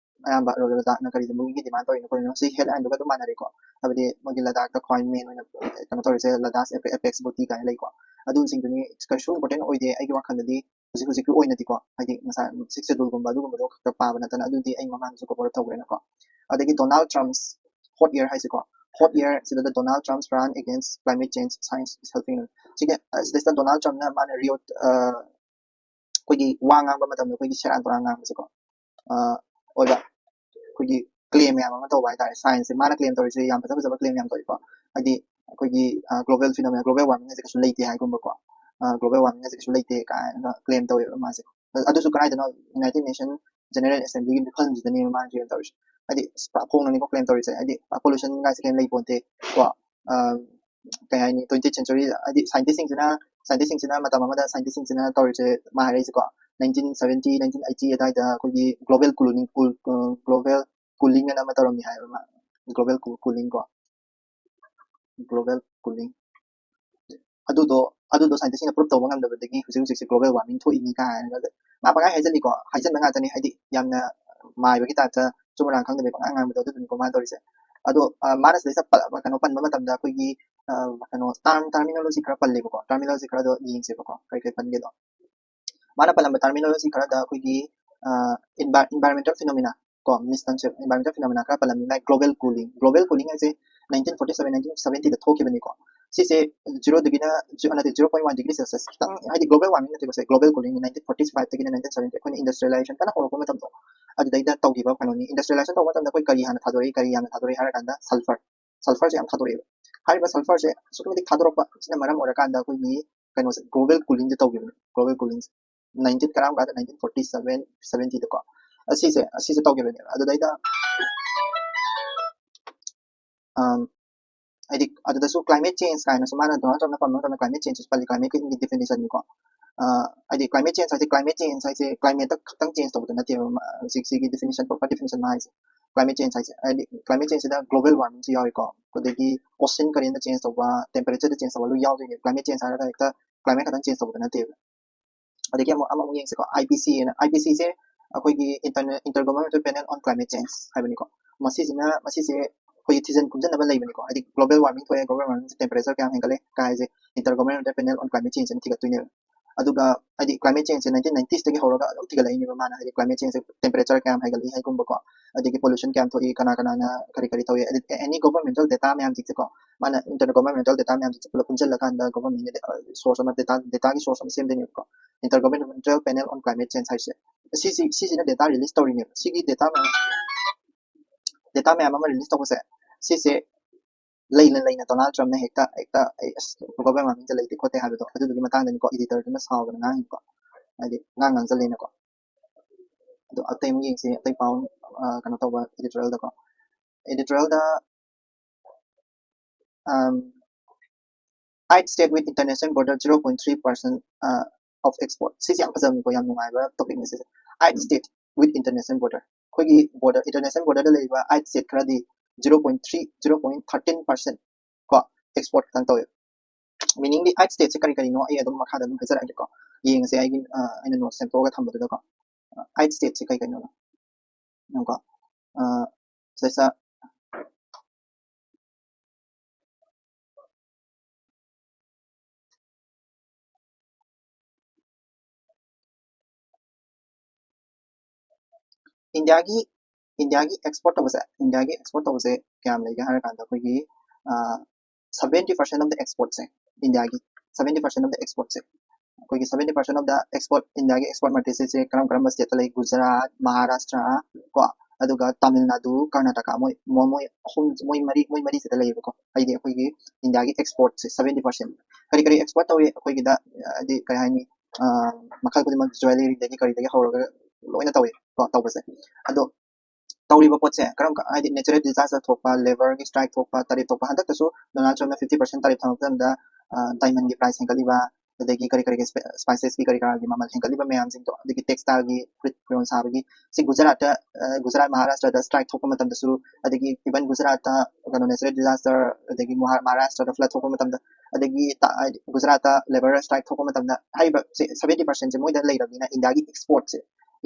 ꯑꯌꯥꯝꯕ ꯂꯗꯥꯛꯅ ꯀꯔꯤꯒꯨꯝꯕꯒꯤ demand ꯇꯧꯔꯤꯅꯣ ꯈꯣꯠꯂꯤꯅꯣ, ꯁꯤ headlineꯗꯨꯒ ꯑꯗꯨꯝ ꯃꯥꯟꯅꯔꯦꯀꯣ꯫ ꯍꯥꯏꯕꯗꯤ ꯃꯣꯏꯒꯤ ꯂꯗꯥꯛꯇ ꯈ꯭ꯋꯥꯏ main ꯑꯣꯏꯅ ꯀꯩꯅꯣ ꯇꯧꯔꯤꯁꯦ Ladakh apex booty ꯀꯥꯏꯅ ꯂꯩꯀꯣ꯫ ꯑꯗꯨꯁꯤꯡꯗꯨꯅꯤ ꯀꯩꯁꯨ important ꯑꯣꯏꯗꯦ ꯑꯩꯒꯤ ꯋꯥꯈꯜꯗꯗꯤ꯫ ꯍꯧꯖꯤꯛ ꯍꯧꯖꯤꯛꯀꯤ ꯑꯣꯏꯅꯗꯤꯀꯣ, ꯍꯥꯏꯗꯤ ꯉꯁꯥꯏ Sixth Scheduleꯒꯨꯝꯕ ꯑꯗꯨꯒꯨꯝꯕꯗꯣ ꯈꯛꯇ ꯄꯥꯕ ꯅꯠꯇꯅ, ꯑꯗꯨꯗꯤ ꯑꯩ ꯃꯃꯥꯡꯗꯁꯨ cover up ꯇꯧꯈ꯭ꯔꯦꯅꯀꯣ꯫ ꯑꯗꯒꯤ Donald Trump's hot air ꯍꯥꯏꯁꯤꯀꯣ, hot air ꯁꯤꯗ Donald Trump's run against climate change, science is helping. ꯁꯤꯒꯤ ꯁꯤꯗꯩꯁꯤꯗ Donald Trumpꯅ ꯃꯥꯅ Rio ꯑꯩꯈꯣꯏꯒꯤ ꯋꯥ ꯉꯥꯡꯕ ꯃꯇꯝꯗ ꯑꯩꯈꯣꯏꯒꯤ ꯁꯦꯔꯥꯟ ꯇꯨꯔꯥꯟ ꯉꯥꯡꯕꯁꯦꯀꯣ, ꯑꯣꯏꯕ ꯑꯩꯈꯣꯏꯒꯤ claim ꯃꯌꯥꯝ ꯑꯃ ꯇꯧꯕ ꯍꯥꯏꯇꯥꯔꯦ꯫ Scienceꯁꯦ ꯃꯥꯅ claim ꯇꯧꯔꯤꯁꯦ ꯌꯥꯝ ꯐꯖ ꯐꯖꯕ claim ꯌꯥꯝ ꯇꯧꯋꯤꯀꯣ꯫ ꯍꯥꯏꯗꯤ ꯑꯩꯈꯣꯏꯒꯤ global phenomenon, global warming ꯍꯥꯏꯁꯦ ꯀꯩꯁꯨ ꯂꯩꯇꯦ ꯍꯥꯏꯒꯨꯝꯕꯀꯣ, global warming ꯍꯥꯏꯁꯦ ꯀꯩꯁꯨ ꯂꯩꯇꯦ ꯀꯥꯏꯅ claim ꯇꯧꯋꯦꯕ ꯃꯥꯁꯦ꯫ ꯑꯗꯨꯁꯨ ꯀꯗꯥꯏꯗꯅꯣ? United Nation General Assemblyꯒꯤ ꯃꯤꯐꯝꯁꯤꯗꯅꯦꯕ ꯃꯥꯅ claim ꯇꯧꯔꯤꯁꯦ꯫ ꯍꯥꯏꯗꯤ ꯄꯨꯔꯥ ꯐꯣꯡꯅꯅꯤꯀꯣ claim ꯇꯧꯔꯤꯁꯦ꯫ ꯍꯥꯏꯗꯤ pollution ꯒꯥꯏꯁꯦ ꯀꯩꯝ ꯂꯩꯄꯣꯟꯇꯦ ꯀꯣ꯫ ꯀꯩ ꯍꯥꯏꯅꯤ, ꯇ꯭ꯋꯦꯟꯇꯤ ꯁꯦꯟꯆꯨꯔꯤ, ꯍꯥꯏꯗꯤ ꯁꯥꯏꯟꯇꯤꯁꯁꯤꯡꯁꯤꯅ ꯁꯥꯏꯟꯇꯤꯁꯁꯤꯡꯁꯤꯅ ꯃꯇꯝ ꯑꯃꯗ ꯁꯥꯏꯟꯇꯤꯁꯁꯤꯡꯁꯤꯅ ꯇꯧꯔꯤꯁꯦ, ꯃꯥ ꯍꯥꯏꯔꯛꯏꯁꯦꯀꯣ, ꯅꯥꯏꯟꯇꯤꯟ ꯁꯚꯦꯟꯇꯤ ꯅꯥꯏꯟꯇꯤꯟ ꯑꯩꯠꯇꯤ ꯑꯗꯨꯋꯥꯏꯗ ꯑꯩꯈꯣꯏꯒꯤ global cooling, global cooling ꯑꯅ ꯑꯃ ꯇꯧꯔꯝꯃꯤ ꯍꯥꯏꯕ, ꯃꯥ global cooling ꯀꯣ, global cooling ꯑꯗꯨꯗꯣ ꯑꯗꯨꯗꯣ ꯁꯥꯏꯟꯇꯤꯁꯁꯤꯡꯅ ꯄ꯭ꯔꯨꯞ ꯇꯧꯕ ꯉꯝꯗꯕꯗꯒꯤ ꯍꯧꯖꯤꯛ ꯍꯧꯖꯤꯛꯁꯦ global warming ꯊꯣꯛꯏꯅꯤ ꯀꯥꯏꯅꯒ ꯃꯥ ꯄꯪꯍꯥꯏ ꯍꯥꯏꯖꯜꯂꯤꯀꯣ, ꯍꯥꯏꯖꯟꯕ ꯉꯥꯛꯇꯅꯤ, ꯍꯥꯏꯗꯤ ꯌꯥꯝꯅ ꯃꯥꯏꯕꯒꯤ ꯇꯥꯏꯞꯇ ꯆꯨꯝ ꯑꯔꯥꯟ ꯈꯪꯗꯕꯤ ꯄꯪꯉꯥꯡ ꯉꯥꯡꯕꯗꯣ ꯑꯗꯨꯗꯨꯅꯤꯀꯣ ꯃꯥꯅ ꯇꯧꯔꯤꯁꯦ꯫ ꯑꯗꯣ ꯃꯥꯅ ꯁꯤꯗꯩꯁꯤꯗ ꯀꯩꯅꯣ ꯄꯟꯕ ꯃꯇꯝꯗ ꯑꯩꯈꯣꯏꯒꯤ ꯀꯩꯅꯣ ꯇꯥꯔꯝ ꯇꯔꯃꯤꯅꯣꯂꯣꯖꯤ ꯈꯔ ꯄꯜꯂꯦꯕꯀꯣ, ꯇꯔꯃꯤꯅꯣꯂꯣꯖꯤ ꯈꯔꯗꯣ ꯌꯦꯡꯁꯦꯕꯀꯣ, ꯀꯔꯤ ꯀꯔꯤ ꯄꯟꯒꯦꯗꯣ꯫ ꯃꯥꯅ ꯄꯜꯂꯝꯕ ꯇꯔꯃꯤꯅꯣꯂꯣꯖꯤ ꯈꯔꯗ ꯑꯩꯈꯣꯏꯒꯤ environmental phenomena ꯀꯣ, ꯃꯤꯁ ꯇꯟꯁꯦ, environmental phenomena ꯈꯔ ꯄꯜꯂꯝꯃꯤ꯫ ꯃꯥꯏ global cooling, global cooling ꯍꯥꯏꯁꯦ ꯅꯥꯏꯟꯇꯤꯟ ꯐꯣꯔꯇꯤ ꯁꯚꯦꯟ ꯅꯥꯏꯟꯇꯤꯟ ꯁꯚꯦꯟꯇꯤꯗ ꯊꯣꯛꯈꯤꯕꯅꯤꯀꯣ꯫ ꯁꯤꯁꯦ ꯖꯤꯔꯣꯗꯒꯤꯅ ꯅꯠꯇꯦ, zero point one degree celsius ꯈꯤꯇꯪ, ꯍꯥꯏꯗꯤ global warming ꯅꯠꯇꯦꯀꯣ ꯁꯦ, global cooling ꯅꯥꯏꯟꯇꯤꯟ ꯐꯣꯔꯇꯤ ꯐꯥꯏꯚꯇꯒꯤꯅ ꯅꯥꯏꯟꯇꯤꯟ ꯁꯚꯦꯟꯇꯤ, ꯑꯩꯈꯣꯏꯅ industrialization ꯀꯟꯅ ꯍꯧꯔꯛꯄ ꯃꯇꯝꯗꯣ, ꯑꯗꯨꯗꯩꯗ ꯇꯧꯈꯤꯕ ꯀꯩꯅꯣꯅꯤ꯫ Industrialization ꯇꯧꯕ ꯃꯇꯝꯗ ꯑꯩꯈꯣꯏ ꯀꯔꯤ ꯍꯥꯟꯅ ꯊꯥꯗꯣꯔꯛꯏ, ꯀꯔꯤ ꯌꯥꯝꯅ ꯊꯥꯗꯣꯔꯛꯏ ꯍꯥꯏꯔ ꯀꯥꯟꯗ sulphur, sulphurꯁꯦ ꯌꯥꯝ ꯊꯥꯗꯣꯔꯛꯑꯦꯕ꯫ ꯍꯥꯏꯔꯤꯕ sulphurꯁꯦ ꯑꯁꯨꯛꯀꯤ ꯃꯇꯤꯛ ꯊꯥꯗꯣꯔꯛꯄ, ꯁꯤꯅ ꯃꯔꯝ ꯑꯣꯏꯔꯀꯥꯟꯗ ꯑꯩꯈꯣꯏꯒꯤ ꯀꯩꯅꯣꯁꯦ global coolingꯁꯦ ꯇꯧꯈꯤꯕꯅꯤ꯫ Global cooling ꯅꯥꯏꯟꯇꯤꯟ ꯀꯔꯥꯝ ꯀꯥꯟꯗ ꯅꯥꯏꯟꯇꯤꯟ ꯐꯣꯔꯇꯤ ꯁꯚꯦꯟ ꯁꯚꯦꯟꯇꯤꯗꯀꯣ, ꯑꯁꯤꯁꯦ ꯑꯁꯤꯁꯦ ꯇꯧꯈꯤꯕꯅꯦꯕ꯫ ꯑꯗꯨꯗꯩꯗ ꯍꯥꯏꯗꯤ ꯑꯗꯨꯗꯁꯨ climate change ꯀꯥꯏꯅꯁꯨ ꯃꯥꯅ ꯗꯣꯅꯥꯜ ꯇ꯭ꯔꯝꯞꯅ ꯄꯟꯕ ꯃꯇꯝꯗ climate change ꯄꯜꯂꯤ, climate changeꯀꯤ definitionꯅꯤꯀꯣ꯫ ꯍꯥꯏꯗꯤ climate change ꯍꯥꯏꯁꯦ, climate change ꯍꯥꯏꯁꯦ climateꯇ ꯈꯛꯇꯪ change ꯇꯧꯕꯗ ꯅꯠꯇꯦꯕ, ꯍꯧꯖꯤꯛ ꯁꯤꯒꯤ definition, proper definition ꯍꯥꯏꯁꯦ꯫ Climate change ꯍꯥꯏꯁꯦ ꯍꯥꯏꯗꯤ climate changeꯁꯤꯗ global warmingꯁꯨ ꯌꯥꯎꯏꯀꯣ, ꯑꯗꯒꯤ ocean currentꯅ change ꯇꯧꯕ, temperatureꯗ change ꯇꯧꯕ ꯂꯣꯏ ꯌꯥꯎꯗꯣꯏꯅꯦ꯫ Climate change ꯍꯥꯏꯔꯒ ꯍꯦꯛꯇ climate ꯈꯛꯇꯪ change ꯇꯧꯕꯗ ꯅꯠꯇꯦꯕ꯫ ꯑꯗꯒꯤ ꯑꯃꯨꯛ ꯑꯃꯃꯨꯛ ꯌꯦꯡꯁꯤꯀꯣ, IPCCꯅ, IPCCꯁꯦ ꯑꯩꯈꯣꯏꯒꯤ Inter Intergovernmental Panel on Climate Change ꯍꯥꯏꯕꯅꯤꯀꯣ꯫ ꯃꯁꯤꯁꯤꯅ ꯃꯁꯤꯁꯦ ꯑꯩꯈꯣꯏꯒꯤ ꯊꯤꯖꯤꯟ ꯈꯨꯝꯖꯤꯟꯅꯕ ꯂꯩꯕꯅꯤꯀꯣ, ꯍꯥꯏꯗꯤ global warming ꯊꯣꯛꯑꯦ, global warming temperature ꯀꯌꯥꯝ ꯍꯦꯟꯒꯠꯂꯦ ꯀꯥꯏꯁꯦ Intergovernmental Panel on Climate Changeꯅ ꯊꯤꯒꯠꯇꯣꯏꯅꯦꯕ꯫ ꯑꯗꯨꯒ ꯍꯥꯏꯗꯤ climate changeꯁꯦ ꯅꯥꯏꯟꯇꯤꯟ ꯅꯥꯏꯟꯇꯤꯁꯇꯒꯤ ꯍꯧꯔꯒ ꯑꯗꯨꯝ ꯊꯤꯒꯠꯂꯛꯏꯅꯦꯕ ꯃꯥꯅ, ꯍꯥꯏꯗꯤ climate changeꯁꯦ temperature ꯀꯌꯥꯝ ꯍꯦꯟꯒꯠꯂꯤ ꯍꯥꯏꯒꯨꯝꯕꯀꯣ, ꯑꯗꯒꯤ pollution ꯀꯌꯥꯝ ꯊꯣꯛꯏ, ꯀꯅꯥ ꯀꯅꯥꯅ ꯀꯔꯤ ꯀꯔꯤ ꯇꯧꯏ, ꯑꯗꯩ any governmental data ꯃꯌꯥꯝꯁꯤꯡꯁꯦꯀꯣ, ꯃꯥꯅ intergovernmental data ꯃꯌꯥꯝꯁꯤꯡꯁꯦ ꯄꯨꯂꯞ ꯄꯨꯟꯁꯤꯜꯂꯀꯥꯟꯗ governmentꯒꯤ source ꯑꯃ, data dataꯒꯤ source ꯑꯃ ꯁꯦꯝꯗꯣꯏꯅꯦꯕꯀꯣ, Intergovernmental Panel on Climate Change ꯍꯥꯏꯁꯦ꯫ ꯁꯤꯁꯤ ꯁꯤꯁꯤꯅ data release ꯇꯧꯔꯤꯅꯦꯕ꯫ ꯁꯤꯒꯤ data ꯃꯌꯥꯝ data ꯃꯌꯥꯝ ꯑꯃ release ꯇꯧꯕꯁꯦ, ꯁꯤꯁꯦ ꯂꯩꯅ ꯂꯩꯅ ꯗꯣꯅꯥꯜ ꯇ꯭ꯔꯝꯞꯅ ꯍꯦꯛꯇ ꯍꯦꯛꯇ ꯑꯩ ꯑꯁ global warmingꯁꯦ ꯂꯩꯇꯦ ꯈꯣꯠꯇꯦ ꯍꯥꯏꯕꯗꯣ, ꯑꯗꯨꯗꯨꯒꯤ ꯃꯇꯥꯡꯗꯅꯤꯀꯣ editorꯗꯨꯅ ꯁꯥꯎꯗꯅ ꯉꯥꯡꯉꯤꯀꯣ꯫ ꯍꯥꯏꯗꯤ ꯉꯥꯡ ꯉꯥꯡꯖꯜꯂꯦꯅꯀꯣ꯫ ꯑꯗꯣ ꯑꯇꯩ ꯑꯃꯨꯛ ꯌꯦꯡꯁꯤ, ꯑꯇꯩ ꯄꯥꯎ ꯀꯩꯅꯣ ꯇꯧꯕ editorialꯗꯀꯣ꯫ Editorialꯗ eight state with international border, zero point three percent of export. ꯁꯤꯁꯦ ꯌꯥꯝ ꯐꯖꯕꯅꯤꯀꯣ, ꯌꯥꯝ ꯅꯨꯡꯉꯥꯏꯕ ꯇꯣꯄꯤꯛꯅꯤ ꯁꯤꯁꯦ꯫ Eight state with international border, ꯑꯩꯈꯣꯏꯒꯤ ꯕꯣꯔꯗꯔ, ꯏꯟꯇꯔꯅꯦꯁꯅꯦꯜ ꯕꯣꯔꯗꯔꯗ ꯂꯩꯔꯤꯕ ꯑꯩꯠ ꯁ꯭ꯇꯦꯠ ꯈꯔꯗꯤ zero point three, zero point thirteen percent ꯀꯣ, ꯑꯦꯛꯁꯄꯣꯔꯠ ꯈꯛꯇꯪ ꯇꯧꯋꯦ꯫ ꯃꯤꯅꯤꯡꯗꯤ ꯑꯩꯠ ꯁ꯭ꯇꯦꯠꯁꯦ ꯀꯔꯤ ꯀꯔꯤꯅꯣ ꯑꯩ ꯑꯗꯨꯝ ꯃꯈꯥꯗ ꯑꯗꯨꯝ ꯍꯥꯏꯖꯔꯛꯑꯒꯦꯀꯣ, ꯌꯦꯡꯉꯁꯦ꯫ ꯑꯩꯒꯤ ꯑꯩꯅ ꯅꯣꯠꯁ ꯁꯦꯝꯗꯣꯛꯑꯒ ꯊꯝꯕꯗꯨꯗꯀꯣ꯫ ꯑꯩꯠ ꯁ꯭ꯇꯦꯠꯁꯦ ꯀꯩ ꯀꯩꯅꯣ? ꯌꯦꯡꯉꯨꯀꯣ꯫ ꯁꯤꯗꯩꯁꯤꯗ ꯏꯟꯗꯤꯌꯥꯒꯤ ꯏꯟꯗꯤꯌꯥꯒꯤ ꯑꯦꯛꯁꯄꯣꯔꯠ ꯇꯧꯕꯁꯦ, ꯏꯟꯗꯤꯌꯥꯒꯤ ꯑꯦꯛꯁꯄꯣꯔꯠ ꯇꯧꯕꯁꯦ ꯀꯌꯥꯝ ꯂꯩꯒꯦ ꯍꯥꯏꯔ ꯀꯥꯟꯗ, ꯑꯩꯈꯣꯏꯒꯤ seventy percent of the exportꯁꯦ, ꯏꯟꯗꯤꯌꯥꯒꯤ seventy percent of the exportꯁꯦ, ꯑꯩꯈꯣꯏꯒꯤ seventy percent of the export, ꯏꯟꯗꯤꯌꯥꯒꯤ ꯑꯦꯛꯁꯄꯣꯔꯠ ꯃꯥꯔꯀꯦꯠꯁꯦ ꯀꯔꯝ ꯀꯔꯝꯕ ꯁ꯭ꯇꯦꯠꯇ ꯂꯩ? ꯒꯨꯖꯔꯥꯠ, ꯃꯍꯥꯔꯥꯁꯇ꯭ꯔ ꯀꯣ, ꯑꯗꯨꯒ ꯇꯥꯃꯤꯜ ꯅꯥꯗꯨ, ꯀꯔꯅꯥꯇꯀꯥ, ꯃꯣꯏ ꯃꯣꯏ ꯃꯣꯏ ꯑꯍꯨꯝ, ꯃꯣꯏ ꯃꯔꯤ, ꯃꯣꯏ ꯃꯔꯤꯁꯤꯗ ꯂꯩꯌꯦꯕꯀꯣ꯫ ꯍꯥꯏꯗꯤ ꯑꯩꯈꯣꯏꯒꯤ ꯏꯟꯗꯤꯌꯥꯒꯤ ꯑꯦꯛꯁꯄꯣꯔꯠꯁꯦ seventy percent꯫ ꯀꯔꯤ ꯀꯔꯤ ꯑꯦꯛꯁꯄꯣꯔꯠ ꯇꯧꯏ ꯑꯩꯈꯣꯏꯒꯤꯗ? ꯍꯥꯏꯗꯤ ꯀꯩ ꯍꯥꯏꯅꯤ, ꯃꯈꯜ ꯈꯨꯗꯤꯡꯃꯛ, ꯖ꯭ꯋꯦꯂꯔꯤꯗꯒꯤ ꯀꯔꯤꯗꯒꯤ ꯍꯧꯔꯒ ꯂꯣꯏꯅ ꯇꯧꯋꯦ ꯀꯣ, ꯇꯧꯕꯁꯦ꯫ ꯑꯗꯣ ꯇꯧꯔꯤꯕ ꯄꯣꯠꯁꯦ ꯀꯔꯝ ꯀ-, ꯍꯥꯏꯗꯤ natural disaster ꯊꯣꯛꯄ, ꯂꯦꯕꯔꯒꯤ ꯁ꯭ꯇ꯭ꯔꯥꯏꯛ ꯊꯣꯛꯄ, ꯇꯔꯤꯐ ꯊꯣꯛꯄ, ꯍꯟꯗꯛꯇꯁꯨ ꯗꯣꯅꯥꯜꯗ ꯇ꯭ꯔꯝꯞꯅ fifty percent ꯇꯔꯤꯐ ꯊꯝꯃꯛꯄ ꯃꯇꯝꯗ, ꯑ, ꯗꯥꯏꯃꯟꯒꯤ ꯄ꯭ꯔꯥꯏꯁ ꯍꯦꯟꯒꯠꯂꯤꯕ, ꯑꯗꯒꯤ ꯀꯔꯤ ꯀꯔꯤꯒꯤ ꯁ꯭ꯄꯦ-, ꯁ꯭ꯄꯥꯏꯁꯦꯁꯀꯤ ꯀꯔꯤ ꯀꯔꯥꯒꯤ ꯃꯃꯜ ꯍꯦꯟꯒꯠꯂꯤꯕ ꯃꯌꯥꯝꯁꯤꯡꯗꯣ, ꯑꯗꯒꯤ ꯇꯦꯛꯁꯇꯥꯏꯜꯒꯤ, ꯐꯨꯔꯤꯠ ꯐꯤꯔꯣꯜ ꯁꯥꯕꯒꯤ, ꯁꯤ ꯒꯨꯖꯔꯥꯠꯇ, ꯑ, ꯒꯨꯖꯔꯥꯠ, ꯃꯍꯥꯔꯥꯁꯇ꯭ꯔꯗ ꯁ꯭ꯇ꯭ꯔꯥꯏꯛ ꯊꯣꯛꯄ ꯃꯇꯝꯗꯁꯨ, ꯑꯗꯒꯤ even ꯒꯨꯖꯔꯥꯠꯇ ꯀꯩꯅꯣ natural disaster, ꯑꯗꯒꯤ ꯃꯍꯥ-, ꯃꯍꯥꯔꯥꯁꯇ꯭ꯔꯗ ꯐ꯭ꯂꯠ ꯊꯣꯛꯄ ꯃꯇꯝꯗ, ꯑꯗꯒꯤ ꯇ-, ꯍꯥꯏꯗꯤ ꯒꯨꯖꯔꯥꯠꯇ ꯂꯦꯕꯔ ꯁ꯭ꯇ꯭ꯔꯥꯏꯛ ꯊꯣꯛꯄ ꯃꯇꯝꯗ, ꯍꯥꯏꯔꯤꯕ ꯁꯦ seventy percentꯁꯦ ꯃꯣꯏꯗ ꯂꯩꯔꯕꯅꯤꯅ ꯏꯟꯗꯤꯌꯥꯒꯤ ꯑꯦꯛꯁꯄꯣꯔꯠꯁꯦ,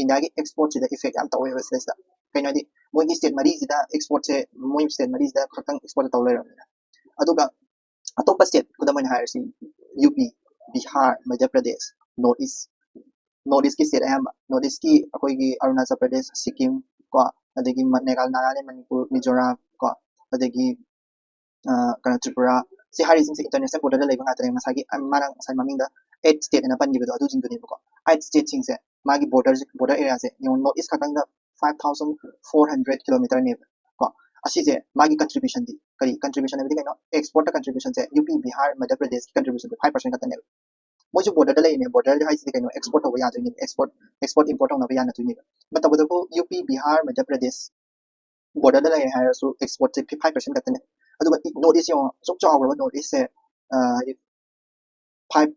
ꯏꯟꯗꯤꯌꯥꯒꯤ ꯑꯦꯛꯁꯄꯣꯔꯠꯁꯤꯗ ꯏꯐꯦꯛ ꯌꯥꯝ ꯇꯧꯋꯦꯕ ꯁꯤꯗꯩꯁꯤꯗ꯫ ꯀꯩꯅꯣ ꯍꯥꯏꯗꯤ ꯃꯣꯏꯒꯤ ꯁ꯭ꯇꯦꯠ ꯃꯔꯤꯁꯤꯗ ꯑꯦꯛꯁꯄꯣꯔꯠꯁꯦ, ꯃꯣꯏ ꯁ꯭ꯇꯦꯠ ꯃꯔꯤꯁꯤꯗ ꯈꯛꯇꯪ ꯑꯦꯛꯁꯄꯣꯔꯠ ꯇꯧ ꯂꯩꯔꯕꯅꯤꯅ꯫ ꯑꯗꯨꯒ ꯑꯇꯣꯞꯄ ꯁ꯭ꯇꯦꯠ, ꯈꯨꯗꯝ ꯑꯣꯏꯅ ꯍꯥꯏꯔꯁꯤ, ꯌꯨ ꯄꯤ, Bihar, Madhya Pradesh, north east, north ꯏꯁꯀꯤ ꯁ꯭ꯇꯦꯠ ꯑꯌꯥꯝꯕ, ꯅꯣꯔꯠ ꯏꯁꯀꯤ ꯑꯩꯈꯣꯏꯒꯤ ꯑꯔꯨꯅꯥꯆꯜ ꯄ꯭ꯔꯗꯦꯁ, ꯁꯤꯛꯀꯤꯝ ꯀꯣ, ꯑꯗꯒꯤ ꯃ-, ꯅꯦꯒꯥ-, ꯅꯥꯒꯥꯂꯦꯟ, ꯃꯅꯤꯄꯨꯔ, ꯃꯤꯖꯣꯔꯥꯝ ꯀꯣ, ꯑꯗꯒꯤ, ꯑ, ꯀꯩꯅꯣ, ꯇ꯭ꯔꯤꯄꯨꯔꯥ, ꯁꯤ ꯍꯥꯏꯔꯤꯁꯤꯡꯁꯦ ꯏꯟꯇꯔꯅꯦꯁꯅꯦꯜ ꯕꯣꯔꯗꯔꯗ ꯂꯩꯕ ꯉꯥꯛꯇꯅꯦ꯫ ꯉꯁꯥꯏꯒꯤ, ꯑ, ꯃꯥꯅ ꯉꯁꯥꯏ ꯃꯃꯤꯡꯗ ꯑꯩꯠ ꯁ꯭ꯇꯦꯠ ꯑꯅ ꯄꯟꯈꯤꯕꯗꯣ ꯑꯗꯨꯁꯤꯡꯗꯨꯅꯦꯕꯀꯣ꯫ ꯑꯩꯠ ꯁ꯭ꯇꯦꯠꯁꯤꯡꯁꯦ ꯃꯥꯒꯤ ꯕꯣꯔꯗꯔ, ꯕꯣꯔꯗꯔ ꯑꯦꯔꯤꯌꯥꯁꯦ ꯌꯦꯡꯉꯣ, ꯅꯣꯔꯠ ꯏꯁ ꯈꯛꯇꯪꯗ five thousand four hundred ꯀꯤꯂꯣꯃꯤꯇꯔꯅꯦꯕ ꯀꯣ꯫ ꯑꯁꯤꯁꯦ ꯃꯥꯒꯤ ꯀꯟꯇ꯭ꯔꯤꯕ꯭ꯌꯨꯁꯟꯗꯤ ꯀꯔꯤ? ꯀꯟꯇ꯭ꯔꯤꯕ꯭ꯌꯨꯁꯟ ꯍꯥꯏꯕꯗꯤ ꯀꯩꯅꯣ? ꯑꯦꯛꯁꯄꯣꯔꯠꯇ ꯀꯟꯇ꯭ꯔꯤꯕ꯭ꯌꯨꯁꯟꯁꯦ ꯌꯨ ꯄꯤ, ꯕꯤꯍꯥꯔ, ꯃꯙ꯭ꯌ ꯄ꯭ꯔꯗꯦꯁꯀꯤ ꯀꯟꯇ꯭ꯔꯤꯕ꯭ꯌꯨꯁꯟꯁꯦ five percent ꯈꯛꯇꯅꯦꯕ꯫ ꯃꯣꯏꯁꯨ ꯕꯣꯔꯗꯔꯗ ꯂꯩꯔꯤꯅꯦ꯫ ꯕꯣꯔꯗꯔ ꯍꯥꯏꯁꯤꯗꯤ ꯀꯩꯅꯣ? ꯑꯦꯛꯁꯄꯣꯔꯠ ꯇꯧꯕ ꯌꯥꯗꯣꯏꯅꯦꯕ, ꯑꯦꯛꯁꯄꯣꯔꯠ, ꯑꯦꯛꯁꯄꯣꯔꯠ ꯏꯝꯄꯣꯔꯠ ꯇꯧꯅꯕ ꯌꯥꯅꯗꯣꯏꯅꯦꯕ꯫ ꯃꯇꯧꯕꯗꯕꯨ ꯌꯨ ꯄꯤ, ꯕꯤꯍꯥꯔ, ꯃꯙ꯭ꯌ ꯄ꯭ꯔꯗꯦꯁ ꯕꯣꯔꯗꯔꯗ ꯂꯩꯔꯦ ꯍꯥꯏꯔꯁꯨ ꯑꯦꯛꯁꯄꯣꯔꯠꯁꯦ five percent ꯈꯛꯇꯅꯦ꯫ ꯑꯗꯨꯒ ꯅꯣꯔꯠ ꯏꯁ ꯌꯦꯡꯉꯣ, ꯑꯁꯨꯛ ꯆꯥꯎꯈ꯭ꯔꯕ ꯅꯣꯔꯠ ꯏꯁꯁꯦ, ꯍꯥꯏꯗꯤ five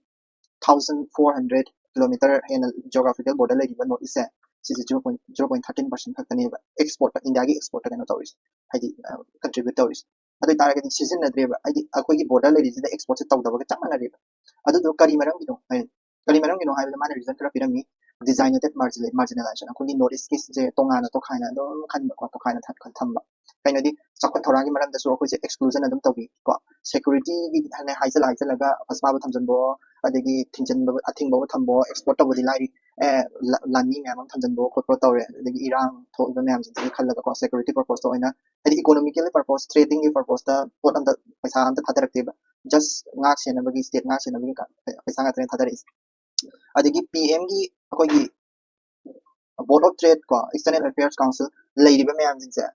thousand four hundred kilometer ꯍꯦꯟꯅ geographical border ꯂꯩꯔꯤꯕ North East ꯁꯦ, ꯁꯤꯁꯦ zero point zero point thirteen percent ꯈꯛꯇꯅꯦꯕ export, India ꯒꯤ export ꯇ ꯀꯩꯅꯣ ꯇꯧꯔꯤꯁꯦ, ꯍꯥꯏꯗꯤ contribute ꯇꯧꯔꯤꯁꯦ꯫ ꯑꯗꯨ ꯑꯣꯏꯇꯥꯔꯒꯗꯤ ꯁꯤꯖꯤꯟꯅꯗ꯭ꯔꯦꯕ, ꯍꯥꯏꯗꯤ ꯑꯩꯈꯣꯏꯒꯤ border ꯂꯩꯔꯤꯁꯤꯗ export ꯁꯦ ꯇꯧꯗꯕꯒ ꯆꯞ ꯃꯥꯟꯅꯔꯦꯕ꯫ ꯑꯗꯨꯗꯣ ꯀꯔꯤ ꯃꯔꯝꯒꯤꯅꯣ ꯍꯥꯏ ꯀꯔꯤ ꯃꯔꯝꯒꯤꯅꯣ ꯍꯥꯏꯕꯗ ꯃꯥꯅ reason ꯈꯔ ꯄꯤꯔꯝꯃꯤ꯫ Designated marginalization, ꯑꯩꯈꯣꯏꯒꯤ North East ꯀꯤꯁꯦ ꯇꯣꯉꯥꯟꯅ ꯇꯣꯈꯥꯏꯅ ꯑꯗꯨꯝ ꯈꯟꯕꯀꯣ, ꯇꯣꯈꯥꯏꯅ ꯊꯝꯕ꯫ ꯀꯩꯅꯣꯗꯤ ꯆꯥꯎꯈꯠ ꯊꯧꯔꯥꯡꯒꯤ ꯃꯔꯝꯗꯁꯨ ꯑꯩꯈꯣꯏꯁꯦ exclusion ꯑꯗꯨꯝ ꯇꯧꯕꯤ ꯀꯣ꯫ Security ꯒꯤ ꯍꯥꯏꯅ ꯍꯥꯏꯖꯜꯂ ꯍꯥꯏꯖꯜꯂꯒ ꯐꯁꯕꯥꯕ ꯊꯝꯖꯤꯟꯕꯣ, ꯑꯗꯒꯤ ꯊꯤꯡꯖꯤꯟꯕ, ꯑꯊꯤꯡꯕ ꯊꯝꯕꯣ, export ꯇꯧꯕꯗꯤ ꯂꯥꯏꯔꯤ, ꯑꯦ, ꯂꯥꯟꯃꯤ ꯃꯌꯥꯝ ꯑꯃ ꯊꯝꯖꯤꯟꯕꯣ ꯈꯣꯠꯄꯣ ꯇꯧꯔꯦ꯫ ꯑꯗꯒꯤ ꯏꯔꯥꯡ ꯊꯣꯛꯏꯕ ꯃꯌꯥꯝꯁꯤꯡꯁꯤꯒꯤ ꯈꯜꯂꯒꯀꯣ, security purpose ꯇ ꯑꯣꯏꯅ, ꯍꯥꯏꯗꯤ economical purpose, trading ꯒꯤ purpose ꯇ ꯄꯣꯠ ꯑꯝꯇ, ꯄꯩꯁꯥ ꯑꯝꯇ ꯊꯥꯗꯔꯛꯇꯦꯕ꯫ Just ꯉꯥꯛ ꯁꯦꯟꯅꯕꯒꯤ, state ꯉꯥꯛ ꯁꯦꯟꯅꯕꯒꯤ ꯄꯩꯁꯥ ꯉꯥꯛꯇꯅꯦ ꯊꯥꯗꯔꯛꯏꯁꯦ꯫ ꯑꯗꯒꯤ P M ꯒꯤ ꯑꯩꯈꯣꯏꯒꯤ Board of Trade ꯀꯣ, External Affairs Council ꯂꯩꯔꯤꯕ ꯃꯌꯥꯝꯁꯤꯡꯁꯦ,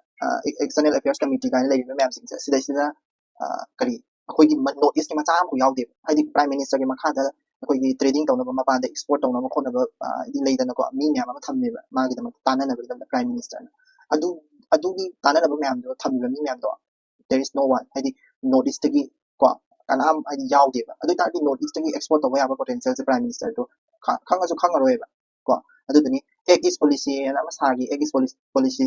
External Affairs Committee ꯀꯥꯏꯅ ꯂꯩꯔꯤꯕ ꯃꯌꯥꯝꯁꯤꯡꯁꯦ, ꯁꯤꯗꯩꯁꯤꯗ ꯀꯔꯤ, ꯑꯩꯈꯣꯏꯒꯤ North East ꯀꯤ ꯃꯆꯥ ꯑꯃꯐꯥꯎ ꯌꯥꯎꯗꯦꯕ꯫ ꯍꯥꯏꯗꯤ Prime Minister ꯒꯤ ꯃꯈꯥꯗ ꯑꯩꯈꯣꯏꯒꯤ trading ꯇꯧꯅꯕ, ꯃꯄꯥꯟꯗ export ꯇꯧꯅꯕ ꯈꯣꯠꯅꯕ ꯂꯩꯗꯅꯀꯣ, ꯃꯤ ꯃꯌꯥꯝ ꯑꯃ ꯊꯝꯃꯦꯕ ꯃꯥꯒꯤꯗꯃꯛꯇ ꯇꯥꯟꯅꯅꯕꯒꯤꯗꯃꯛꯇ Prime Minister ꯅ꯫ ꯑꯗꯨ, ꯑꯗꯨꯒꯤ ꯇꯥꯟꯅꯅꯕ ꯃꯌꯥꯝꯗꯣ, ꯊꯝꯃꯤꯕ ꯃꯤ ꯃꯌꯥꯝꯗꯣ, there is no one, ꯍꯥꯏꯗꯤ North East ꯇꯒꯤ ꯀꯣ, ꯀꯅꯥꯝ ꯍꯥꯏꯗꯤ ꯌꯥꯎꯗꯦꯕ꯫ ꯑꯗꯨ ꯑꯣꯏꯇꯥꯔꯗꯤ North East ꯇꯒꯤ export ꯇꯧꯕ ꯌꯥꯕ potential ꯁꯦ Prime Minister ꯗꯣ ꯈꯪꯉꯁꯨ ꯈꯪꯉꯔꯣꯏꯕ ꯀꯣ꯫ ꯑꯗꯨꯗꯨꯅꯤ Act East Policy ꯍꯥꯏꯅ ꯑꯃ ꯁꯥꯈꯤ꯫ Act East Policy, Policy,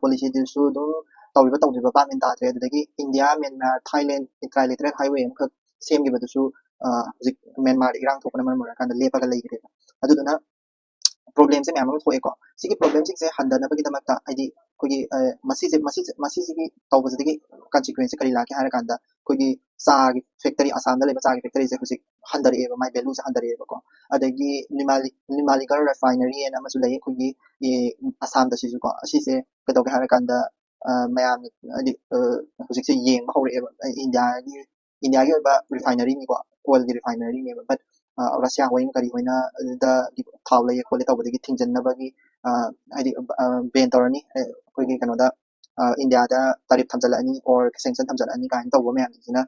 Policy ꯗꯨꯁꯨ ꯑꯗꯨꯝ ꯇꯧꯔꯤꯕ ꯇꯧꯗ꯭ꯔꯤꯕ ꯚꯥꯞ ꯃꯦꯟ ꯇꯥꯗ꯭ꯔꯦ꯫ ꯑꯗꯨꯗꯒꯤ India, Myanmar, Thailand Trilateral Highway ꯑꯃꯈꯛ ꯁꯦꯝꯈꯤꯕꯗꯨꯁꯨ ꯍꯧꯖꯤꯛ ꯃ꯭ꯌꯥꯟꯃꯥꯔꯗ ꯏꯔꯥꯡ ꯊꯣꯛꯄꯅ ꯃꯔꯝ ꯑꯣꯏꯔꯀꯥꯟꯗ ꯂꯦꯞꯄꯒ ꯂꯩꯈ꯭ꯔꯦꯕ꯫ ꯑꯗꯨꯗꯨꯅ problem ꯁꯦ ꯃꯌꯥꯝ ꯑꯃ ꯊꯣꯛꯑꯦꯀꯣ꯫ ꯁꯤꯒꯤ problem ꯁꯤꯡꯁꯦ ꯍꯟꯊꯅꯕꯒꯤꯗꯃꯛꯇ, ꯍꯥꯏꯗꯤ ꯑꯩꯈꯣꯏꯒꯤ ꯃꯁꯤꯁꯦ, ꯃꯁꯤꯁꯦ, ꯃꯁꯤꯁꯤꯒꯤ ꯇꯧꯕꯁꯤꯗꯒꯤ consequence ꯁꯦ ꯀꯔꯤ ꯂꯥꯛꯀꯦ ꯍꯥꯏꯔ ꯀꯥꯟꯗ, ꯑꯩꯈꯣꯏꯒꯤ ꯆꯥꯒꯤ factory, ꯑꯁꯥꯝꯗ ꯂꯩꯕ ꯆꯥꯒꯤ factory ꯁꯦ ꯍꯧꯖꯤꯛ ꯍꯟꯊꯔꯛꯑꯦꯕ, ꯃꯥꯏ value ꯁꯦ ꯍꯟꯊꯔꯛꯑꯦꯕꯀꯣ꯫ ꯑꯗꯒꯤ ꯅꯨꯃꯥꯂꯤ, ꯅꯨꯃꯥꯂꯤꯒꯔ refinery ꯍꯥꯏꯅ ꯑꯃꯁꯨ ꯂꯩ ꯑꯩꯈꯣꯏꯒꯤ ꯑꯁꯥꯝꯗ, ꯁꯤꯁꯨꯀꯣ꯫ ꯑꯁꯤꯁꯦ ꯀꯩꯗꯧꯒꯦ ꯍꯥꯏꯔ ꯀꯥꯟꯗ ꯃꯌꯥꯝ, ꯍꯥꯏꯗꯤ ꯍꯧꯖꯤꯛꯁꯦ ꯌꯦꯡꯕ ꯍꯧꯔꯛꯑꯦꯕ, ꯏꯟꯗꯤꯌꯥꯒꯤ, ꯏꯟꯗꯤꯌꯥꯒꯤ ꯑꯣꯏꯕ refinery ꯅꯤꯀꯣ, oil ꯒꯤ refinery ꯅꯦꯕ, but ꯔꯁꯤꯌꯥ ꯍꯣꯏꯅ ꯀꯔꯤ ꯍꯣꯏꯅ ꯑꯗꯨꯗ ꯊꯥꯎ ꯂꯩꯌꯦ ꯈꯣꯠꯂꯦ ꯇꯧꯕꯗꯒꯤ ꯊꯤꯡꯖꯤꯟꯅꯕꯒꯤ, ꯍꯥꯏꯗꯤ ban ꯇꯧꯔꯅꯤ, ꯑꯩꯈꯣꯏꯒꯤ ꯀꯩꯅꯣꯗ, ꯏꯟꯗꯤꯌꯥꯗ tariff ꯊꯝꯖꯤꯜꯂꯛꯑꯅꯤ or sanction ꯊꯝꯖꯤꯜꯂꯛꯑꯅꯤ ꯀꯥꯏꯅ ꯇꯧꯕ ꯃꯌꯥꯝꯁꯤꯡꯁꯤꯅ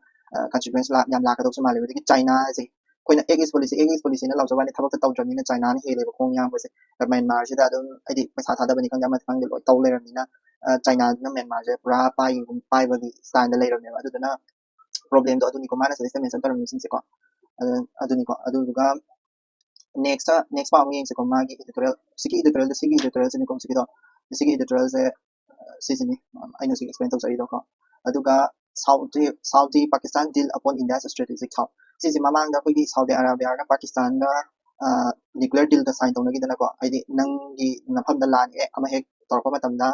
consequence ꯌꯥꯝ ꯂꯥꯛꯀꯗꯧꯁꯨ ꯃꯥꯜꯂꯦꯕ꯫ ꯑꯗꯒꯤ ꯆꯥꯏꯅꯥꯁꯦ, ꯑꯩꯈꯣꯏꯅ Act East Policy, Act East Policy ꯅ ꯂꯥꯎꯖꯕ ꯋꯥꯅꯤ, ꯊꯕꯛꯇ ꯇꯧꯗ꯭ꯔꯕꯅꯤꯅ ꯆꯥꯏꯅꯥꯅ ꯍꯦꯜꯂꯦꯕ ꯈꯣꯡ ꯌꯥꯡꯕꯁꯦ꯫ ꯃ꯭ꯌꯥꯟꯃꯥꯔꯁꯤꯗ ꯑꯗꯨꯝ ꯍꯥꯏꯗꯤ ꯄꯩꯁꯥ ꯊꯥꯗꯕꯅꯤ ꯈꯪꯗꯦ, ꯑꯃꯅꯤ ꯈꯪꯗꯦ, ꯂꯣꯏ ꯇꯧ ꯂꯩꯔꯕꯅꯤꯅ ꯆꯥꯏꯅꯥꯁꯤꯅ ꯃ꯭ꯌꯥꯟꯃꯥꯔꯁꯦ ꯄꯨꯔꯥ ꯄꯥꯏꯒꯤꯒꯨꯝ ꯄꯥꯏꯕꯒꯤ style ꯗ ꯂꯩꯔꯕꯅꯦꯕ꯫ ꯑꯗꯨꯗꯨꯅ problemꯗꯣ ꯑꯗꯨꯅꯤꯀꯣ ꯃꯥꯅ ꯁꯤꯗꯩꯁꯤꯗ mention ꯇꯧꯔꯝꯃꯤꯁꯤꯡꯁꯦꯀꯣ꯫ ꯑꯗꯨ- ꯑꯗꯨꯅꯤꯀꯣ꯫ ꯑꯗꯨꯗꯨꯒ next next ꯄꯥꯎ ꯑꯃ ꯌꯦꯡꯁꯤꯀꯣ꯫ ꯃꯥꯒꯤ editorial, ꯁꯤꯒꯤ editorialꯗ, ꯁꯤꯒꯤ editorialꯁꯤꯅꯤꯀꯣ꯫ ꯁꯤꯒꯤꯗꯣ, ꯁꯤꯒꯤ editorialꯁꯦ ꯁꯤꯁꯤꯅꯤ ꯑꯩꯅ ꯍꯧꯖꯤꯛ explain ꯇꯧꯖꯔꯤꯗꯣꯀꯣ꯫ ꯑꯗꯨꯒ Saudi Saudi Pakistan deal upon India's strategic thought꯫ ꯁꯤꯁꯦ ꯃꯃꯥꯡꯗ ꯑꯩꯈꯣꯏꯒꯤ ꯁꯥꯎꯗꯤ ꯑꯔꯥꯕꯤꯌꯥꯒ ꯄꯥꯀꯤꯁꯇꯥꯟꯒ nuclear dealꯗ sign ꯇꯧꯅꯈꯤꯗꯅꯀꯣ꯫ ꯍꯥꯏꯗꯤ ꯅꯪꯒꯤ ꯃꯐꯝꯗ ꯂꯥꯟ ꯍꯦꯛ ꯑꯃ ꯍꯦꯛ ꯇꯧꯔꯛꯄ ꯃꯇꯝꯗ,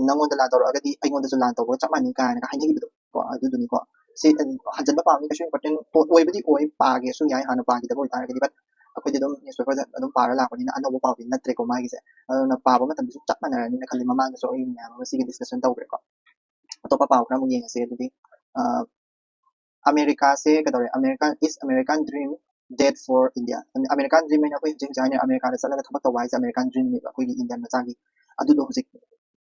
ꯅꯪꯉꯣꯟꯗ ꯂꯥꯟ ꯇꯧꯔꯛꯑꯒꯗꯤ ꯑꯩꯉꯣꯟꯗꯁꯨ ꯂꯥꯟ ꯇꯧꯕꯒ ꯆꯞ ꯃꯥꯟꯅꯩ ꯀꯥꯏꯅꯒ ꯍꯥꯏꯅꯈꯤꯕꯗꯣ ꯀꯣ꯫ ꯑꯗꯨꯗꯨꯅꯤꯀꯣ꯫ ꯁꯤ ꯍꯟꯖꯟꯕ ꯄꯥꯕꯗꯤ ꯀꯩꯁꯨ important ꯑꯣꯏꯕꯗꯤ ꯑꯣꯏ, ꯄꯥꯒꯦꯁꯨ ꯌꯥꯏ ꯍꯥꯟꯅ ꯄꯥꯈꯤꯗꯕ ꯑꯣꯏꯇꯥꯔꯒꯗꯤ, but ꯑꯩꯈꯣꯏꯗꯤ ꯑꯗꯨꯝ newspaperꯗ ꯑꯗꯨꯝ ꯄꯥꯔ ꯂꯥꯛꯄꯅꯤꯅ ꯑꯅꯧꯕ ꯄꯥꯎꯗꯤ ꯅꯠꯇ꯭ꯔꯦꯀꯣ ꯃꯥꯒꯤꯁꯦ꯫ ꯑꯗꯨꯅ ꯄꯥꯕ ꯃꯇꯝꯗꯁꯨ ꯆꯞ ꯃꯥꯟꯅꯔꯅꯤꯅ ꯈꯜꯂꯤ꯫ ꯃꯃꯥꯡꯗꯁꯨ ꯑꯩ ꯃꯌꯥꯝ ꯑꯃ ꯁꯤꯒꯤ discussion ꯇꯧꯈ꯭ꯔꯦꯀꯣ꯫ ꯑꯇꯣꯞꯄ ꯄꯥꯎ ꯈꯔ ꯑꯃꯨꯛ ꯌꯦꯡꯉꯁꯦ꯫ ꯑꯗꯨꯗꯤ ꯑꯃꯦꯔꯤꯀꯥꯁꯦ ꯀꯩꯗꯧꯔꯦ? America, is American dream dead for India? American dream ꯍꯥꯏꯅ ꯑꯩꯈꯣꯏ ꯍꯧꯖꯤꯛ ꯍꯧꯖꯤꯛ ꯍꯥꯏꯅ ꯑꯃꯦꯔꯤꯀꯥꯗ ꯆꯠꯂꯒ ꯊꯕꯛ ꯇꯧꯕ ꯍꯥꯏꯁꯦ American dreamꯅꯦꯕ ꯑꯩꯈꯣꯏꯒꯤ Indian ꯃꯆꯥꯒꯤ꯫ ꯑꯗꯨꯗꯣ ꯍꯧꯖꯤꯛ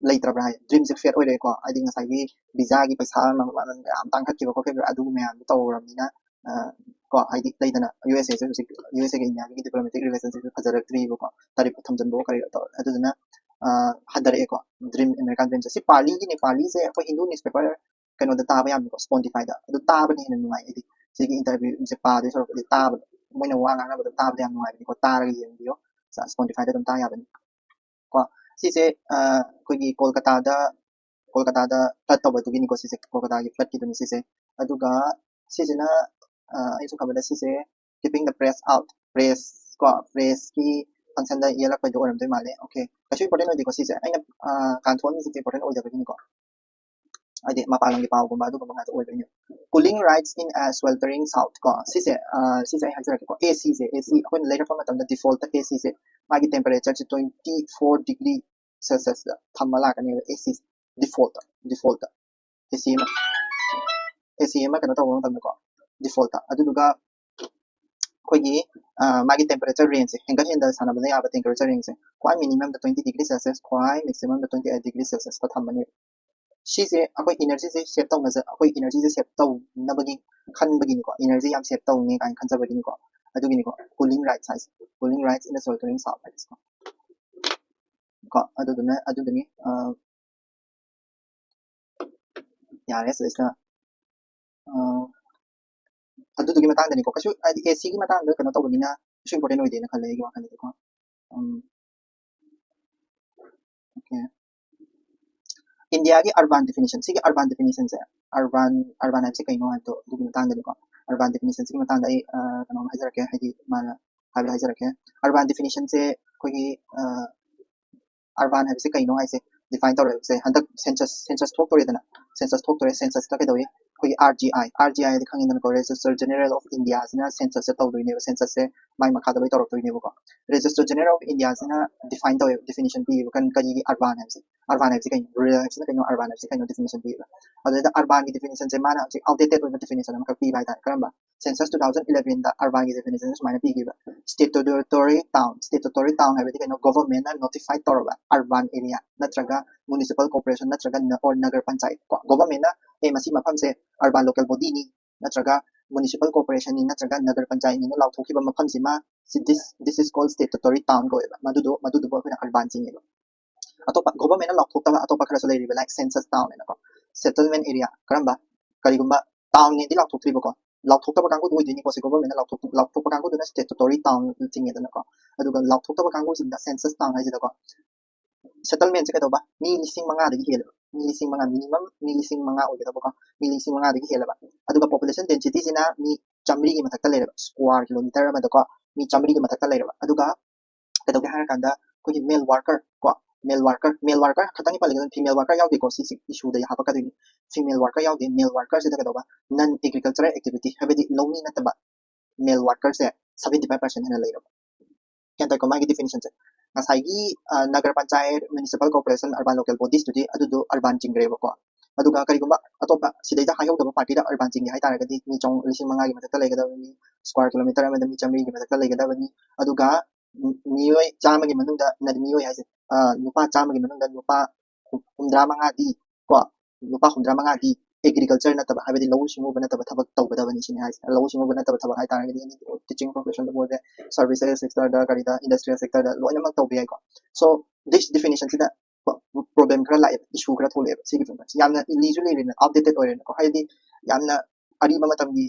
ꯂꯩꯇ꯭ꯔꯕ꯭ꯔꯥ ꯍꯥꯏ? Dreamꯁꯦ fade ꯑꯣꯏꯔꯦꯀꯣ꯫ ꯍꯥꯏꯗꯤ ꯉꯁꯥꯏꯒꯤ visaꯒꯤ ꯄꯩꯁꯥ ꯃꯃꯜ ꯌꯥꯝ ꯇꯥꯡꯈꯠꯈꯤꯕ ꯈꯣꯠꯈꯤꯕ ꯑꯗꯨ ꯃꯌꯥꯝꯗꯣ ꯇꯧꯔꯕꯅꯤꯅ, ꯀꯣ, ꯍꯥꯏꯗꯤ ꯂꯩꯗꯅ USAꯁꯦ ꯍꯧꯖꯤꯛ USAꯒ Indiaꯒꯤ diplomatic relationshipꯁꯦ ꯐꯖꯔꯛꯇ꯭ꯔꯤꯕꯀꯣ, tariff ꯊꯝꯖꯤꯟꯕ ꯀꯔꯤ ꯇꯧꯔꯦ꯫ ꯑꯗꯨꯗꯨꯅ ꯍꯟꯊꯔꯛꯑꯦꯀꯣ꯫ Dream, American dreamꯁꯦ꯫ ꯁꯤ Parlyꯒꯤꯅꯦ꯫ Parlyꯁꯦ ꯑꯩꯈꯣꯏ Hindu newspaper ꯀꯩꯅꯣꯗ ꯇꯥꯕ ꯌꯥꯝꯅꯀꯣ, Spotifyꯗ꯫ ꯑꯗꯨ ꯇꯥꯕꯅ ꯍꯦꯟꯅ ꯅꯨꯡꯉꯥꯏ꯫ ꯍꯥꯏꯗꯤ ꯁꯤꯒꯤ interviewꯁꯦ ꯄꯥꯗꯣꯏ ꯁꯔꯨꯛꯄꯨꯗꯤ ꯇꯥꯕꯗꯣ, ꯃꯣꯏꯅ ꯋꯥ ꯉꯥꯡꯅꯕꯗꯣ ꯇꯥꯕꯗ ꯌꯥꯝ ꯅꯨꯡꯉꯥꯏꯕꯅꯤꯀꯣ꯫ ꯇꯥꯔꯒ ꯌꯦꯡꯕꯤꯌꯣ꯫ Spotifyꯗ ꯑꯗꯨꯝ ꯇꯥ ꯌꯥꯕꯅꯤ ꯀꯣ꯫ ꯁꯤꯁꯦ ꯑꯩꯈꯣꯏꯒꯤ ꯀꯣꯜꯀꯇꯥꯗ, ꯀꯣꯜꯀꯇꯥꯗ flood ꯇꯧꯕꯗꯨꯒꯤꯅꯤꯀꯣ꯫ ꯁꯤꯁꯦ ꯀꯣꯜꯀꯇꯥꯒꯤ floodꯀꯤꯗꯨꯅꯤ ꯁꯤꯁꯦ꯫ ꯑꯗꯨꯒ ꯁꯤꯁꯤꯅ ꯑꯩꯁꯨ ꯈꯟꯕꯗ ꯁꯤꯁꯦ keeping the press out, press ꯀꯣ, pressꯀꯤ functionꯗ ꯌꯦꯜꯂꯛꯄꯩꯗꯣ ꯑꯣꯏꯔꯝꯗꯣꯏ ꯃꯥꯜꯂꯦ꯫ Okay, ꯀꯩꯁꯨ important ꯑꯣꯏꯗꯦꯀꯣ ꯁꯤꯁꯦ꯫ ꯑꯩꯅ ꯀꯥꯟꯊꯣꯛꯑꯝꯃꯤꯁꯤꯗꯤ important ꯑꯣꯏꯗꯕꯒꯤꯅꯤꯀꯣ꯫ ꯍꯥꯏꯗꯤ ꯃꯄꯥꯟ ꯂꯝꯒꯤ ꯄꯥꯎꯒꯨꯝꯕ ꯑꯗꯨꯒꯨꯝꯕ ꯉꯥꯛꯇ ꯑꯣꯏꯕꯅꯤ꯫ Cooling rights in a sweltering south ꯀꯣ꯫ ꯁꯤꯁꯦ ꯁꯤꯁꯦ ꯑꯩ ꯍꯥꯏꯖꯔꯛꯀꯦꯀꯣ꯫ ACꯁꯦ, AC ꯑꯩꯈꯣꯏꯅ ꯂꯩꯔꯛꯄ ꯃꯇꯝꯗ defaultꯇ ACꯁꯦ ꯃꯥꯒꯤ temperatureꯁꯦ twenty four degree Celsiusꯇ ꯊꯝꯃ ꯂꯥꯛꯀꯅꯦꯕ꯫ AC defaultꯇ, defaultꯇ AC ꯑꯃ AC ꯑꯃ ꯀꯩꯅꯣ ꯇꯧꯕ ꯃꯇꯝꯗꯀꯣ, defaultꯇ꯫ ꯑꯗꯨꯗꯨꯒ ꯑꯩꯈꯣꯏꯒꯤ ꯃꯥꯒꯤ temperature rangeꯁꯦ, ꯍꯦꯟꯒꯠ ꯍꯦꯟꯗ ꯁꯥꯟꯅꯕꯗ ꯌꯥꯕ temperature rangeꯁꯦ, ꯈ꯭ꯋꯥꯏ minimumꯗ twenty degree Celsius, ꯈ꯭ꯋꯥꯏ maximumꯗ twenty eight degree Celsiusꯇ ꯊꯝꯃꯅꯤ꯫ ꯁꯤꯁꯦ ꯑꯩꯈꯣꯏ energyꯁꯦ save ꯇꯧꯅꯖ ꯑꯩꯈꯣꯏ energyꯁꯦ save ꯇꯧꯅꯕꯒꯤ ꯈꯟꯕꯒꯤꯅꯤꯀꯣ꯫ Energy ꯌꯥꯝ save ꯇꯧꯅꯤ ꯀꯥꯏꯅ ꯈꯟꯖꯕꯒꯤꯅꯤꯀꯣ꯫ ꯑꯗꯨꯒꯤꯅꯤꯀꯣ꯫ Cooling rights ꯍꯥꯏꯁꯦ, cooling rights in the sweltering south ꯍꯥꯏꯁꯦꯀꯣ꯫ ꯀꯣ ꯑꯗꯨꯗꯨꯅ ꯑꯗꯨꯗꯨꯅꯤ꯫ ꯌꯥꯔꯦ, ꯁꯤꯗꯩꯁꯤꯗ ꯑꯗꯨꯗꯨꯒꯤ ꯃꯇꯥꯡꯗꯅꯤꯀꯣ꯫ ꯀꯩꯁꯨ ꯍꯥꯏꯗꯤ ꯑꯦꯁꯤꯒꯤ ꯃꯇꯥꯡꯗ ꯀꯩꯅꯣ ꯇꯧꯕꯅꯤꯅ ꯀꯩꯁꯨ important ꯑꯣꯏꯗꯦꯅ ꯈꯜꯂꯦ ꯑꯩꯒꯤ ꯋꯥꯈꯜꯗꯗꯤꯀꯣ꯫ ꯎꯝ, okay. ꯏꯟꯗꯤꯌꯥꯒꯤ urban definition, ꯁꯤꯒꯤ urban definitionꯁꯦ, urban urban ꯍꯥꯏꯕꯁꯦ ꯀꯩꯅꯣ ꯍꯥꯏꯕꯗꯣ ꯑꯗꯨꯒꯤ ꯃꯇꯥꯡꯗꯅꯤꯀꯣ꯫ Urban definitionꯁꯤꯒꯤ ꯃꯇꯥꯡꯗ ꯑꯩ ꯀꯩꯅꯣꯝ ꯍꯥꯏꯖꯔꯛꯀꯦ, ꯍꯥꯏꯗꯤ ꯃꯥꯅ ꯍꯥꯏꯕꯗ ꯍꯥꯏꯖꯔꯛꯀꯦ꯫ Urban definitionꯁꯦ ꯑꯩꯈꯣꯏꯒꯤ urban ꯍꯥꯏꯕꯁꯦ ꯀꯩꯅꯣ ꯍꯥꯏꯁꯦ define ꯇꯧꯔꯦꯕꯁꯦ꯫ ꯍꯟꯗꯛ census census ꯊꯣꯛꯇꯣꯔꯦꯗꯅ, census ꯊꯣꯛꯇꯣꯔꯦ꯫ Censusꯇ ꯀꯩꯗꯧꯏ? ꯑꯩꯈꯣꯏꯒꯤ RGI, RGI ꯍꯥꯏꯗꯤ ꯈꯪꯉꯤꯗꯅꯀꯣ, Registrar General of Indiaꯁꯤꯅ censusꯁꯦ ꯇꯧꯗꯣꯏꯅꯦꯕ꯫ Censusꯁꯦ ꯃꯥꯏ ꯃꯈꯥꯗ ꯂꯣꯏ ꯇꯧꯔꯛꯇꯣꯏꯅꯦꯕꯀꯣ꯫ Registrar General of Indiaꯁꯤꯅ define ꯇꯧꯋꯦꯕ, definition ꯄꯤꯌꯦꯕ꯫ ꯀꯔꯤ, ꯀꯔꯤꯒꯤ urban ꯍꯥꯏꯕꯁꯦ? Urban ꯍꯥꯏꯕꯁꯦ ꯀꯩꯅꯣ? Rural ꯍꯥꯏꯕꯁꯤꯅ ꯀꯩꯅꯣ? Urban ꯍꯥꯏꯕꯁꯦ ꯀꯩꯅꯣ? Definition ꯄꯤꯌꯦꯕ꯫ ꯑꯗꯨꯗ urbanꯒꯤ definitionꯁꯦ ꯃꯥꯅ ꯍꯧꯖꯤꯛ outdated ꯑꯣꯏꯕ definition ꯑꯃꯈꯛ ꯄꯤꯕ ꯍꯥꯏꯇꯥꯔꯦ꯫ ꯀꯔꯝꯕ? Census two thousand elevenꯗ urbanꯒꯤ definition ꯁꯨꯃꯥꯏꯅ ꯄꯤꯈꯤꯕ: statutory town, statutory town ꯍꯥꯏꯕꯗꯤ ꯀꯩꯅꯣ? Governmentꯅ notify ꯇꯧꯔꯕ urban area ꯅꯠꯇ꯭ꯔꯒ municipal corporation ꯅꯠꯇ꯭ꯔꯒ ꯅ-, or ꯅꯒꯔ ꯄꯟꯆꯥꯌꯠ ꯀꯣ꯫ Governmentꯅ, "ꯑꯦ, ꯃꯁꯤ ꯃꯐꯝꯁꯦ urban local bodyꯅꯤ ꯅꯠꯇ꯭ꯔꯒ municipal corporationꯅꯤ ꯅꯠꯇ꯭ꯔꯒ ꯅꯒꯔ ꯄꯟꯆꯥꯌꯠꯅꯤꯅ ꯂꯥꯎꯊꯣꯛꯈꯤꯕ ꯃꯐꯝꯁꯤꯃ, ꯁꯤ, this, this is called statutory town" ꯀꯧꯋꯦꯕ꯫ ꯃꯗꯨꯗꯣ, ꯃꯗꯨꯗꯨꯕꯨ ꯑꯩꯈꯣꯏꯅ urban ꯆꯤꯡꯉꯦꯕ꯫ ꯑꯇꯣꯞꯄ governmentꯅ ꯂꯥꯎꯊꯣꯛꯇꯕ ꯑꯇꯣꯞꯄ ꯈꯔꯁꯨ ꯂꯩꯔꯤꯕ, like census town ꯍꯥꯏꯅꯀꯣ, settlement area, ꯀꯔꯝꯕ? ꯀꯔꯤꯒꯨꯝꯕ townꯅꯦꯗꯤ ꯂꯥꯎꯊꯣꯛꯇ꯭ꯔꯤꯕꯀꯣ, ꯂꯥꯎꯊꯣꯛꯇꯕ ꯀꯥꯡꯕꯨꯗꯨ ꯑꯣꯏꯗꯣꯏꯅꯤꯀꯣ꯫ ꯁꯤ governmentꯅ ꯂꯥꯎꯊꯣꯛ-, ꯂꯥꯎꯊꯣꯛꯄ ꯀꯥꯡꯕꯨꯗꯨꯅ statutory town ꯆꯤꯡꯉꯦꯗꯅꯀꯣ꯫ ꯑꯗꯨꯒ ꯂꯥꯎꯊꯣꯛꯇꯕ ꯀꯥꯡꯕꯨꯁꯤꯡꯗ census town ꯍꯥꯏꯁꯤꯗꯀꯣ, settlementꯁꯦ ꯀꯩꯗꯧꯕ? ꯃꯤ ꯂꯤꯁꯤꯡ ꯃꯉꯥꯗꯒꯤ ꯍꯦꯜꯂꯦꯕ꯫ ꯃꯤ ꯂꯤꯁꯤꯡ ꯃꯉꯥ, minimum ꯃꯤ ꯂꯤꯁꯤꯡ ꯃꯉꯥ ꯑꯣꯏꯒꯗꯕꯀꯣ꯫ ꯃꯤ ꯂꯤꯁꯤꯡ ꯃꯉꯥꯗꯒꯤ ꯍꯦꯜꯂꯕ꯫ ꯑꯗꯨꯒ population densityꯁꯤꯅ ꯃꯤ ꯆꯥꯝꯃꯔꯤꯒꯤ ꯃꯊꯛꯇ ꯂꯩꯔꯕ, square kilometer ꯑꯃꯗꯀꯣ, ꯃꯤ ꯆꯥꯝꯃꯔꯤꯒꯤ ꯃꯊꯛꯇ ꯂꯩꯔꯕ꯫ ꯑꯗꯨꯒ ꯀꯩꯗꯧꯒꯦ ꯍꯥꯏꯔꯀꯥꯟꯗ, ꯑꯩꯈꯣꯏꯒꯤ male worker ꯀꯣ, male worker, male worker ꯈꯛꯇꯪꯒꯤ ꯄꯜꯂꯒ ꯑꯗꯨꯝ female worker ꯌꯥꯎꯗꯦꯀꯣ, ꯁꯤꯁꯤ issueꯗ ꯍꯥꯞꯄꯛꯀꯗꯣꯏꯅꯤ꯫ Female worker ꯌꯥꯎꯗꯦ, male workerꯁꯤꯗ ꯀꯩꯗꯧꯕ? Non agricultural activity, ꯍꯥꯏꯕꯗꯤ ꯂꯧꯃꯤ ꯅꯠꯇꯕ male workerꯁꯦ seventy five percent ꯍꯦꯟꯅ ꯂꯩꯔꯕ꯫ ꯒ꯭ꯌꯥꯟ ꯇꯥꯏꯀꯣ ꯃꯥꯒꯤ definitionꯁꯦ? ꯉꯁꯥꯏꯒꯤ, ꯑ, Nagar panchayat, municipal corporation, urban local bodiesꯇꯨꯗꯤ ꯑꯗꯨꯗꯣ urban ꯆꯤꯡꯈ꯭ꯔꯦꯕꯀꯣ꯫ ꯑꯗꯨꯒ ꯀꯔꯤꯒꯨꯝꯕ ꯑꯇꯣꯞꯄ ꯁꯤꯗꯩꯗ ꯍꯥꯏꯍꯧꯗꯕ partyꯗ urban ꯆꯤꯡꯒꯦ ꯍꯥꯏꯇꯥꯔꯒꯗꯤ ꯃꯤ ꯆꯥꯝ-, ꯂꯤꯁꯤꯡ ꯃꯉꯥꯒꯤ ꯃꯊꯛꯇ ꯂꯩꯒꯗꯕꯅꯤ, square kilometer ꯑꯃꯗ ꯃꯤ ꯆꯥꯝꯃꯔꯤꯒꯤ ꯃꯊꯛꯇ ꯂꯩꯒꯗꯕꯅꯤ꯫ ꯑꯗꯨꯒ ꯃꯤꯑꯣꯏ ꯆꯥꯝꯃꯒꯤ ꯃꯅꯨꯡꯗ, ꯅꯠꯇꯦ, ꯃꯤꯑꯣꯏ ꯍꯥꯏꯁꯦ, ꯑ, ꯅꯨꯄꯥ ꯆꯥꯝꯃꯒꯤ ꯃꯅꯨꯡꯗ ꯅꯨꯄꯥ ꯍꯨꯝꯗ꯭ꯔꯥ ꯃꯉꯥꯗꯤ ꯀꯣ, ꯅꯨꯄꯥ ꯍꯨꯝꯗ꯭ꯔꯥ ꯃꯉꯥꯗꯤ agriculture ꯅꯠꯇꯕ, ꯍꯥꯏꯕꯗꯤ ꯂꯧꯎ ꯁꯤꯡꯎꯕ ꯅꯠꯇꯕ ꯊꯕꯛ ꯇꯧꯒꯗꯕꯅꯤ ꯁꯤꯅꯤ ꯍꯥꯏꯁꯦ꯫ ꯂꯧꯎ ꯁꯤꯡꯎꯕ ꯅꯠꯇꯕ ꯊꯕꯛ ꯍꯥꯏꯇꯥꯔꯒꯗꯤ teaching professionꯗꯕꯨ ꯑꯣꯏꯔꯦ, services sectorꯗ, ꯀꯔꯤꯗ, industrial sectorꯗ ꯂꯣꯏꯅꯃꯛ ꯇꯧꯕ ꯌꯥꯏꯀꯣ꯫ So, this definitionꯁꯤꯗ problem ꯈꯔ ꯂꯥꯛꯑꯦꯕ, issue ꯈꯔ ꯊꯣꯛꯂꯛꯑꯦꯕ ꯁꯤꯒꯤ problemꯁꯦ꯫ ꯌꯥꯝꯅ ꯂꯤꯁꯨ ꯂꯤꯔꯦꯅ, outdated ꯑꯣꯏꯔꯦꯅꯀꯣ, ꯍꯥꯏꯗꯤ ꯌꯥꯝꯅ ꯑꯔꯤꯕ ꯃꯇꯝꯒꯤ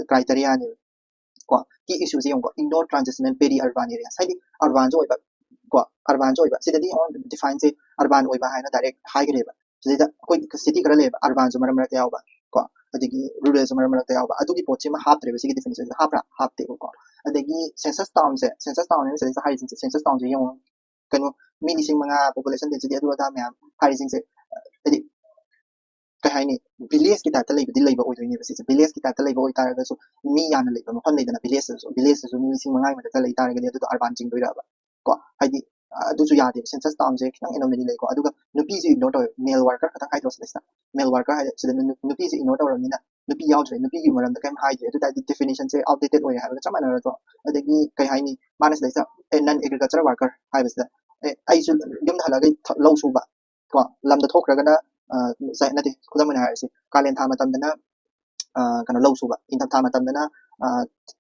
ꯀ꯭ꯔꯥꯏꯇꯦꯔꯤꯌꯥꯅꯦꯕ꯫ ꯀꯣ, ꯀꯤ ꯏꯁꯨꯁꯦ ꯌꯦꯡꯉꯨꯀꯣ, indoor transitional peri urban areas, ꯍꯥꯏꯗꯤ ꯑꯔꯕꯥꯟꯁꯨ ꯑꯣꯏꯕ, ꯀꯣ, ꯑꯔꯕꯥꯟꯁꯨ ꯑꯣꯏꯕ, ꯁꯤꯗꯗꯤ ꯗꯤꯐꯥꯏꯟꯁꯦ ꯑꯔꯕꯥꯟ ꯑꯣꯏꯕ ꯍꯥꯏꯅ ꯗꯥꯏꯔꯦꯛ ꯍꯥꯏꯈ꯭ꯔꯦꯕ꯫ ꯁꯤꯗꯩꯗ ꯑꯩꯈꯣꯏ ꯁꯤꯇꯤ ꯈꯔ ꯂꯩꯌꯦꯕ, ꯑꯔꯕꯥꯟꯁꯨ ꯃꯔꯛ ꯃꯔꯛꯇ ꯌꯥꯎꯕ, ꯀꯣ, ꯑꯗꯒꯤ ꯔꯨꯔꯦꯜꯁꯨ ꯃꯔꯛ ꯃꯔꯛꯇ ꯌꯥꯎꯕ, ꯑꯗꯨꯒꯤ ꯄꯣꯠꯁꯤꯃ ꯍꯥꯞꯇ꯭ꯔꯦꯕ ꯁꯤꯒꯤ ꯗꯤꯐꯤꯅꯤꯁꯟꯁꯤꯗ꯫ ꯍꯥꯞꯄ꯭ꯔꯥ? ꯍꯥꯞꯇꯦꯕꯀꯣ꯫ ꯑꯗꯒꯤ census townꯁꯦ, census town ꯍꯥꯏꯅ ꯁꯤꯗꯩꯁꯤꯗ ꯍꯥꯏꯔꯤꯁꯤꯡꯁꯦ, census townꯁꯦ ꯌꯦꯡꯉꯣ, ꯀꯩꯅꯣ, ꯃꯤ ꯂꯤꯁꯤꯡ ꯃꯉꯥ, population density, ꯑꯗꯨ ꯑꯗꯥ ꯃꯌꯥꯝ ꯍꯥꯏꯔꯤꯁꯤꯡꯁꯦ, ꯍꯥꯏꯗꯤ ꯀꯩ ꯍꯥꯏꯅꯤ, ꯚꯤꯂꯦꯖꯀꯤ ꯇꯥꯏꯞꯇ ꯂꯩꯕꯗꯤ ꯂꯩꯕ ꯑꯣꯏꯗꯣꯏꯅꯦꯕ ꯁꯤꯁꯦ꯫ ꯚꯤꯂꯦꯖꯀꯤ ꯇꯥꯏꯞꯇ ꯂꯩꯕ ꯑꯣꯏꯇꯥꯔꯒꯁꯨ, ꯃꯤ ꯌꯥꯝꯅ ꯂꯩꯕ ꯃꯐꯝ ꯂꯩꯗꯅ, ꯚꯤꯂꯦꯖꯇꯁꯨ, ꯚꯤꯂꯦꯖꯇꯁꯨ ꯃꯤ ꯂꯤꯁꯤꯡ ꯃꯉꯥꯒꯤ ꯃꯊꯛꯇ ꯂꯩ ꯇꯥꯔꯒꯗꯤ ꯑꯗꯨꯗꯣ ꯑꯔꯕꯥꯟ ꯆꯤꯡꯗꯣꯏꯔꯕ? ꯀꯣ, ꯍꯥꯏꯗꯤ, ꯑ, ꯑꯗꯨꯁꯨ ꯌꯥꯗꯦꯕ꯫ Census townꯁꯦ ꯈꯤꯇꯪ anomaly ꯂꯩꯀꯣ꯫ ꯑꯗꯨꯒ ꯅꯨꯄꯤꯁꯨ ignore ꯇꯧꯋꯦ, male worker ꯈꯛꯇꯪ ꯍꯥꯏꯗ꯭ꯔꯣ ꯁꯤꯗꯩꯁꯤꯗ? Male worker ꯍꯥꯏ, ꯁꯤꯗ ꯅꯨ-, ꯅꯨꯄꯤꯁꯦ ignore ꯇꯧꯔꯕꯅꯤꯅ ꯅꯨꯄꯤ ꯌꯥꯎꯗ꯭ꯔꯦ, ꯅꯨꯄꯤꯒꯤ ꯃꯔꯝꯗ ꯀꯩꯝ ꯍꯥꯏꯗ꯭ꯔꯦ꯫ ꯑꯗꯨ ꯇꯥꯔꯗꯤ definitionꯁꯦ outdated ꯑꯣꯏꯔꯦ ꯍꯥꯏꯕꯒ ꯆꯞ ꯃꯥꯟꯅꯔꯗ꯭ꯔꯣ? ꯑꯗꯒꯤ ꯀꯩ ꯍꯥꯏꯅꯤ, ꯃꯥꯅ ꯁꯤꯗꯩꯁꯤꯗ, ꯑꯦ, non agriculture worker ꯍꯥꯏꯕꯁꯤꯗ, ꯑꯦ, ꯑꯩꯁꯨ ꯌꯨꯝꯗ ꯍꯜꯂꯛꯑꯒ ꯊ-, ꯂꯧ ꯁꯨꯕ, ꯀꯣ, ꯂꯝꯗ ꯊꯣꯛꯈ꯭ꯔꯒꯅ, ꯑ, ꯉꯁꯥꯏ, ꯅꯠꯇꯦ, ꯈꯨꯗꯝ ꯑꯣꯏꯅ ꯍꯥꯏꯔꯁꯤ, ꯀꯥꯂꯦꯟ ꯊꯥ ꯃꯇꯝꯗꯅ, ꯑ, ꯀꯩꯅꯣ, ꯂꯧ ꯁꯨꯕ, ꯏꯪꯊꯝꯊꯥ ꯃꯇꯝꯗꯅ, ꯑ,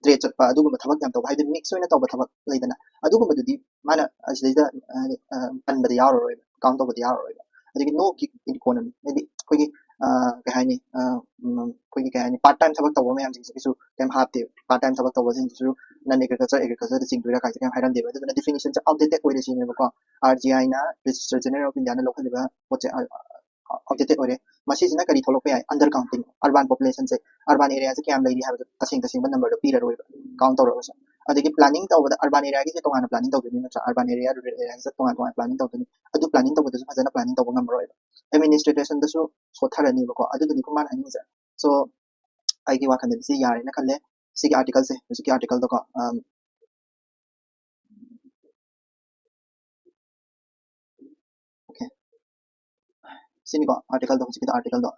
trade ꯆꯠꯄ, ꯑꯗꯨꯒꯨꯝꯕ ꯊꯕꯛ ꯌꯥꯝ ꯇꯧꯕ, ꯍꯥꯏꯗꯤ mix ꯑꯣꯏꯅ ꯇꯧꯕ ꯊꯕꯛ ꯂꯩꯗꯅ, ꯑꯗꯨꯒꯨꯝꯕꯗꯨꯗꯤ ꯃꯥꯅ ꯑꯁꯤꯗꯩꯗ, ꯑ, ꯑ, ꯄꯟꯕꯗꯤ ꯌꯥꯎꯔꯔꯣꯏꯕ, count ꯇꯧꯕꯗꯤ ꯌꯥꯎꯔꯔꯣꯏꯕ꯫ ꯑꯗꯒꯤ no gig economy, ꯍꯥꯏꯗꯤ ꯑꯩꯈꯣꯏꯒꯤ, ꯑ, ꯀꯩ ꯍꯥꯏꯅꯤ, ꯑ, ꯎꯝ, ꯑꯩꯈꯣꯏꯒꯤ ꯀꯩ ꯍꯥꯏꯅꯤ, part time ꯊꯕꯛ ꯇꯧꯕ ꯃꯌꯥꯝꯁꯤꯡꯁꯤꯒꯤꯁꯨ ꯀꯩꯝ ꯍꯥꯞꯇꯦꯕ꯫ Part time ꯊꯕꯛ ꯇꯧꯕꯁꯤꯡꯁꯤꯁꯨ non agriculture, agricultureꯗ ꯆꯤꯡꯗꯣꯏꯔꯥ ꯀꯥꯏꯁꯦ ꯀꯩꯝ ꯍꯥꯏꯔꯝꯗꯦꯕ꯫ ꯑꯗꯨꯗꯨꯅ definitionꯁꯦ outdated ꯑꯣꯏꯔꯦ ꯁꯤꯅꯦꯕꯀꯣ꯫ RGIꯅ, Registrar General of Indiaꯅ ꯂꯧꯈꯠꯂꯤꯕ ꯄꯣꯠꯁꯦ, ꯑ, outdated ꯑꯣꯏꯔꯦ꯫ ꯃꯁꯤꯁꯤꯅ ꯀꯔꯤ ꯊꯣꯛꯂꯛꯄ ꯌꯥꯏ? Undercounting, urban populationꯁꯦ, urban areaꯁꯦ ꯀꯌꯥꯝ ꯂꯩꯔꯤ ꯍꯥꯏꯕꯗꯣ ꯇꯁꯦꯡ ꯇꯁꯦꯡꯕ numberꯗꯣ ꯄꯤꯔꯔꯣꯏꯕ, count ꯇꯧꯔꯒꯁꯨ꯫ ꯑꯗꯒꯤ planning ꯇꯧꯕꯗ urban areaꯒꯤꯁꯦ ꯇꯣꯉꯥꯟꯅ planning ꯇꯧꯗꯣꯏꯅꯤ ꯅꯠꯇ꯭ꯔꯥ? Urban area, rural areaꯒꯤꯁꯦ ꯇꯣꯉꯥꯟ ꯇꯣꯉꯥꯟꯅ planning ꯇꯧꯗꯣꯏꯅꯤ꯫ ꯑꯗꯨ planning ꯇꯧꯕꯗꯁꯨ ꯐꯖꯅ planning ꯇꯧꯕ ꯉꯝꯃꯔꯣꯏꯕ꯫ Administrationꯗꯁꯨ ꯁꯣꯠꯊꯔꯅꯤꯕꯀꯣ꯫ ꯑꯗꯨꯗꯨꯅꯤꯀꯣ ꯃꯥꯅ ꯍꯥꯏꯅꯤꯡꯉꯤꯁꯦ꯫ So, ꯑꯩꯒꯤ ꯋꯥꯈꯜꯗꯗꯤ ꯁꯤ ꯌꯥꯔꯦꯅ ꯈꯜꯂꯦ꯫ ꯁꯤꯒꯤ articleꯁꯦ, ꯍꯧꯖꯤꯛꯀꯤ article ꯗꯣꯀꯣ, ꯑꯝ, okay꯫ ꯁꯤꯅꯤꯀꯣ article ꯗꯣ, ꯍꯧꯖꯤꯛꯀꯤꯗꯣ article ꯗꯣ,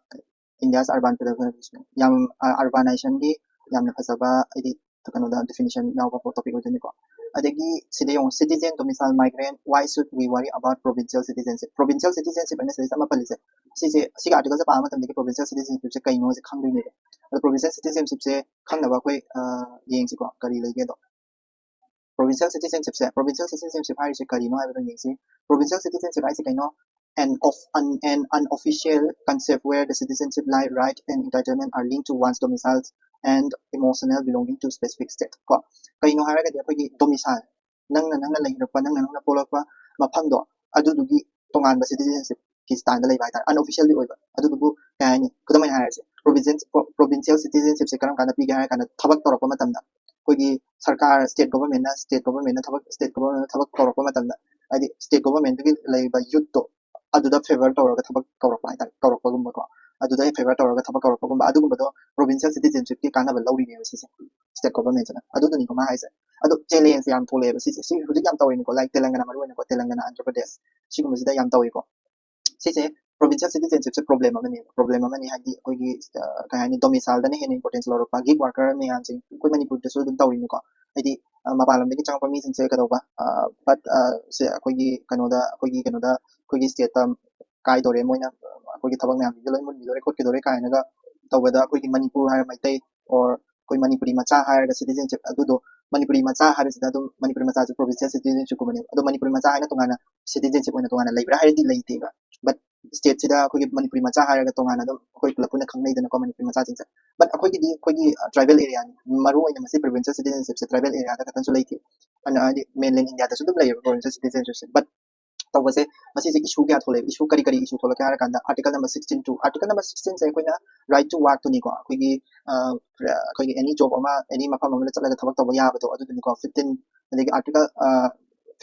India's urban preservation, ꯌꯥꯝ, ꯑ, urbanization ꯒꯤ ꯌꯥꯝꯅ ꯐꯖꯕ, ꯍꯥꯏꯗꯤ, ꯀꯩꯅꯣꯗ definition ꯌꯥꯎꯕ topic ꯑꯣꯏꯗꯣꯏꯅꯤꯀꯣ꯫ ꯑꯗꯒꯤ ꯁꯤꯗ ꯌꯦꯡꯉꯣ, citizen domicile migrant, why should we worry about provincial citizenship? Provincial citizenship ꯍꯥꯏꯅ ꯁꯤꯗꯩꯁꯤꯗ ꯑꯃ ꯄꯜꯂꯤꯁꯦ, ꯁꯤꯁꯦ, ꯁꯤꯒꯤ article ꯁꯦ ꯄꯥꯕ ꯃꯇꯝꯗꯒꯤ provincial citizenship ꯁꯦ ꯀꯩꯅꯣꯁꯦ ꯈꯪꯗꯣꯏꯅꯦꯕ꯫ ꯑꯗꯣ provincial citizenship ꯁꯦ ꯈꯪꯅꯕ ꯑꯩꯈꯣꯏ, ꯑ, ꯌꯦꯡꯁꯤꯀꯣ, ꯀꯔꯤ ꯂꯩꯒꯦꯗꯣ꯫ Provincial citizenship ꯁꯦ, provincial citizenship ꯍꯥꯏꯔꯤꯁꯦ ꯀꯔꯤꯅꯣ ꯍꯥꯏꯕꯗꯣ ꯌꯦꯡꯁꯤ꯫ Provincial citizenship ꯍꯥꯏꯁꯦ ꯀꯩꯅꯣ? an of an, an unofficial concept where the citizenship li- right and entitlement are linked to one's domicile and emotional belonging to specific state. ꯀꯣ, ꯀꯩꯅꯣ ꯍꯥꯏꯔꯒꯗꯤ ꯑꯩꯈꯣꯏꯒꯤ domicile, ꯅꯪꯅ ꯅꯪꯅ ꯂꯩꯔꯛꯄ, ꯅꯪꯅ ꯅꯪꯅ ꯄꯣꯛꯂꯛꯄ ꯃꯐꯝꯗꯣ, ꯑꯗꯨꯗꯨꯒꯤ ꯇꯣꯉꯥꯟꯕ citizenship ꯀꯤ ꯁ꯭ꯇꯥꯏꯜꯗ ꯂꯩꯕ ꯍꯥꯏꯇꯥꯔꯦ, unofficially ꯑꯣꯏꯕ꯫ ꯑꯗꯨꯗꯨꯕꯨ ꯀꯩ ꯍꯥꯏꯅꯤ, ꯈꯨꯗꯝ ꯑꯣꯏꯅ ꯍꯥꯏꯔꯁꯦ, provincial provincial citizenship ꯁꯦ ꯀꯔꯝ ꯀꯥꯟꯗ ꯄꯤꯒꯦ ꯍꯥꯏꯔ ꯀꯥꯟꯗ, ꯊꯕꯛ ꯇꯧꯔꯛꯄ ꯃꯇꯝꯗ, ꯑꯩꯈꯣꯏꯒꯤ ꯁꯔꯀꯥꯔ, state government ꯅ state government ꯅ ꯊꯕꯛ state government ꯅ ꯊꯕꯛ ꯀꯧꯔꯛꯄ ꯃꯇꯝꯗ, ꯍꯥꯏꯗꯤ state government ꯇꯨꯒꯤ ꯂꯩꯔꯤꯕ youth ꯇꯣ, ꯑꯗꯨꯗ favour ꯇꯧꯔꯒ ꯊꯕꯛ ꯀꯧꯔꯛꯄ ꯍꯥꯏꯇꯥꯔꯦ, ꯀꯧꯔꯛꯄꯒꯨꯝꯕꯀꯣ, ꯑꯗꯨꯗ favour ꯇꯧꯔꯒ ꯊꯕꯛ ꯀꯧꯔꯛꯄꯒꯨꯝꯕ, ꯑꯗꯨꯒꯨꯝꯕꯗꯣ provincial citizenship ꯀꯤ ꯀꯥꯟꯅꯕ ꯂꯧꯔꯤꯅꯦꯕ ꯁꯤꯁꯦ, state government ꯁꯤꯅ꯫ ꯑꯗꯨꯗꯨꯅꯤꯀꯣ ꯃꯥ ꯍꯥꯏꯁꯦ꯫ ꯑꯗꯣ challenge ꯌꯥꯝ ꯊꯣꯛꯂꯛꯑꯦꯕ ꯁꯤꯁꯦ꯫ ꯁꯤ ꯍꯧꯖꯤꯛ ꯌꯥꯝ ꯇꯧꯔꯤꯅꯤꯀꯣ, like ꯇꯦꯂꯪꯒꯅꯥ, ꯃꯔꯨ ꯑꯣꯏꯅꯀꯣ ꯇꯦꯂꯪꯒꯅꯥ, ꯑꯟꯙ꯭ꯔ ꯄ꯭ꯔꯗꯦꯁ, ꯁꯤꯒꯨꯝꯕꯁꯤꯗ ꯌꯥꯝ ꯇꯧꯏꯀꯣ꯫ ꯁꯤꯁꯦ provincial citizenship ꯁꯦ problem ꯑꯃꯅꯦꯕ, problem ꯑꯃꯅꯤ꯫ ꯍꯥꯏꯗꯤ ꯑꯩꯈꯣꯏꯒꯤ, ꯑ, ꯀꯩ ꯍꯥꯏꯅꯤ, domicile ꯗꯅ ꯍꯦꯟꯅ importance ꯂꯧꯔꯛꯄ꯫ Gig worker ꯃꯌꯥꯝꯁꯦ ꯑꯩꯈꯣꯏ ꯃꯅꯤꯄꯨꯔꯗꯁꯨ ꯑꯗꯨꯝ ꯇꯧꯔꯤꯅꯤꯀꯣ꯫ ꯍꯥꯏꯗꯤ, ꯑ, ꯃꯄꯥꯟ ꯂꯝꯗꯒꯤ ꯆꯪꯉꯛꯄ ꯃꯤꯁꯤꯡꯁꯦ ꯀꯩꯗꯧꯕ, ꯑ, ꯐꯠ, ꯑ, ꯁꯦ ꯑꯩꯈꯣꯏꯒꯤ ꯀꯩꯅꯣꯗ, ꯑꯩꯈꯣꯏꯒꯤ ꯀꯩꯅꯣꯗ, ꯑꯩꯈꯣꯏꯒꯤ state ꯇ ꯀꯥꯏꯗꯣꯔꯦ, ꯃꯣꯏꯅ ꯑꯩꯈꯣꯏꯒꯤ ꯊꯕꯛ ꯃꯌꯥꯝꯁꯤꯡꯁꯦ ꯂꯣꯏ ꯃꯨꯟꯈꯤꯗꯣꯔꯦ ꯈꯣꯠꯈꯤꯗꯣꯔꯦ ꯀꯥꯏꯅꯒ ꯇꯧꯕꯗ, ꯑꯩꯈꯣꯏꯒꯤ ꯃꯅꯤꯄꯨꯔ ꯍꯥꯏꯔ ꯃꯩꯇꯩ, or ꯑꯩꯈꯣꯏ ꯃꯅꯤꯄꯨꯔꯤ ꯃꯆꯥ ꯍꯥꯏꯔꯒ citizenship, ꯑꯗꯨꯗꯣ ꯃꯅꯤꯄꯨꯔꯤ ꯃꯆꯥ ꯍꯥꯏꯕꯁꯤꯗ ꯑꯗꯨꯝ ꯃꯅꯤꯄꯨꯔꯤ ꯃꯆꯥꯁꯨ provincial citizenship ꯀꯨꯝꯕꯅꯦꯕ꯫ ꯑꯗꯣ ꯃꯅꯤꯄꯨꯔꯤ ꯃꯆꯥ ꯍꯥꯏꯅ ꯇꯣꯉꯥꯟꯅ citizenship ꯑꯣꯏꯅ ꯇꯣꯉꯥꯟꯅ ꯂꯩꯕ꯭ꯔꯥ ꯍꯥꯏꯔꯗꯤ ꯂꯩꯇꯦꯕ꯫ But state ꯁꯤꯗ ꯑꯩꯈꯣꯏꯒꯤ ꯃꯅꯤꯄꯨꯔꯤ ꯃꯆꯥ ꯍꯥꯏꯔꯒ ꯇꯣꯉꯥꯟꯅ ꯑꯗꯨꯝ ꯑꯩꯈꯣꯏ ꯄꯨꯂꯞ ꯄꯨꯟꯅ ꯈꯪꯅꯩꯗꯅꯀꯣ, ꯃꯅꯤꯄꯨꯔꯤ ꯃꯆꯥꯁꯤꯡꯁꯦ꯫ But ꯑꯩꯈꯣꯏꯒꯤꯗꯤ ꯑꯩꯈꯣꯏꯒꯤ, ꯑ, tribal area ꯅꯤ꯫ ꯃꯔꯨ ꯑꯣꯏꯅ ꯃꯁꯤ provincial citizenship ꯁꯦ tribal area ꯗ ꯈꯛꯇꯪꯁꯨ ꯂꯩꯇꯦ꯫ ꯑꯅ ꯍꯥꯏꯗꯤ mainland India ꯗꯁꯨ ꯑꯗꯨꯝ ꯂꯩꯌꯦꯕ provincial citizenship ꯁꯦ꯫ But ꯇꯧꯕꯁꯦ, ꯃꯁꯤꯁꯦ issue ꯀꯌꯥ ꯊꯣꯛꯂꯛꯑꯦꯕ꯫ Issue ꯀꯔꯤ ꯀꯔꯤ issue ꯊꯣꯛꯂꯛꯀꯦ ꯍꯥꯏꯔ ꯀꯥꯟꯗ, article number sixteen two, article number sixteen ꯁꯦ ꯑꯩꯈꯣꯏꯅ right to work ꯇꯨꯅꯤꯀꯣ, ꯑꯩꯈꯣꯏꯒꯤ, ꯑ, ꯑꯩꯈꯣꯏꯒꯤ any job ꯑꯃ, any ꯃꯐꯝ ꯑꯃꯗ ꯆꯠꯂꯒ ꯊꯕꯛ ꯇꯧꯕ ꯌꯥꯕꯗꯣ ꯑꯗꯨꯗꯨꯅꯤꯀꯣ꯫ Fifteen, ꯑꯗꯒꯤ article, ꯑ,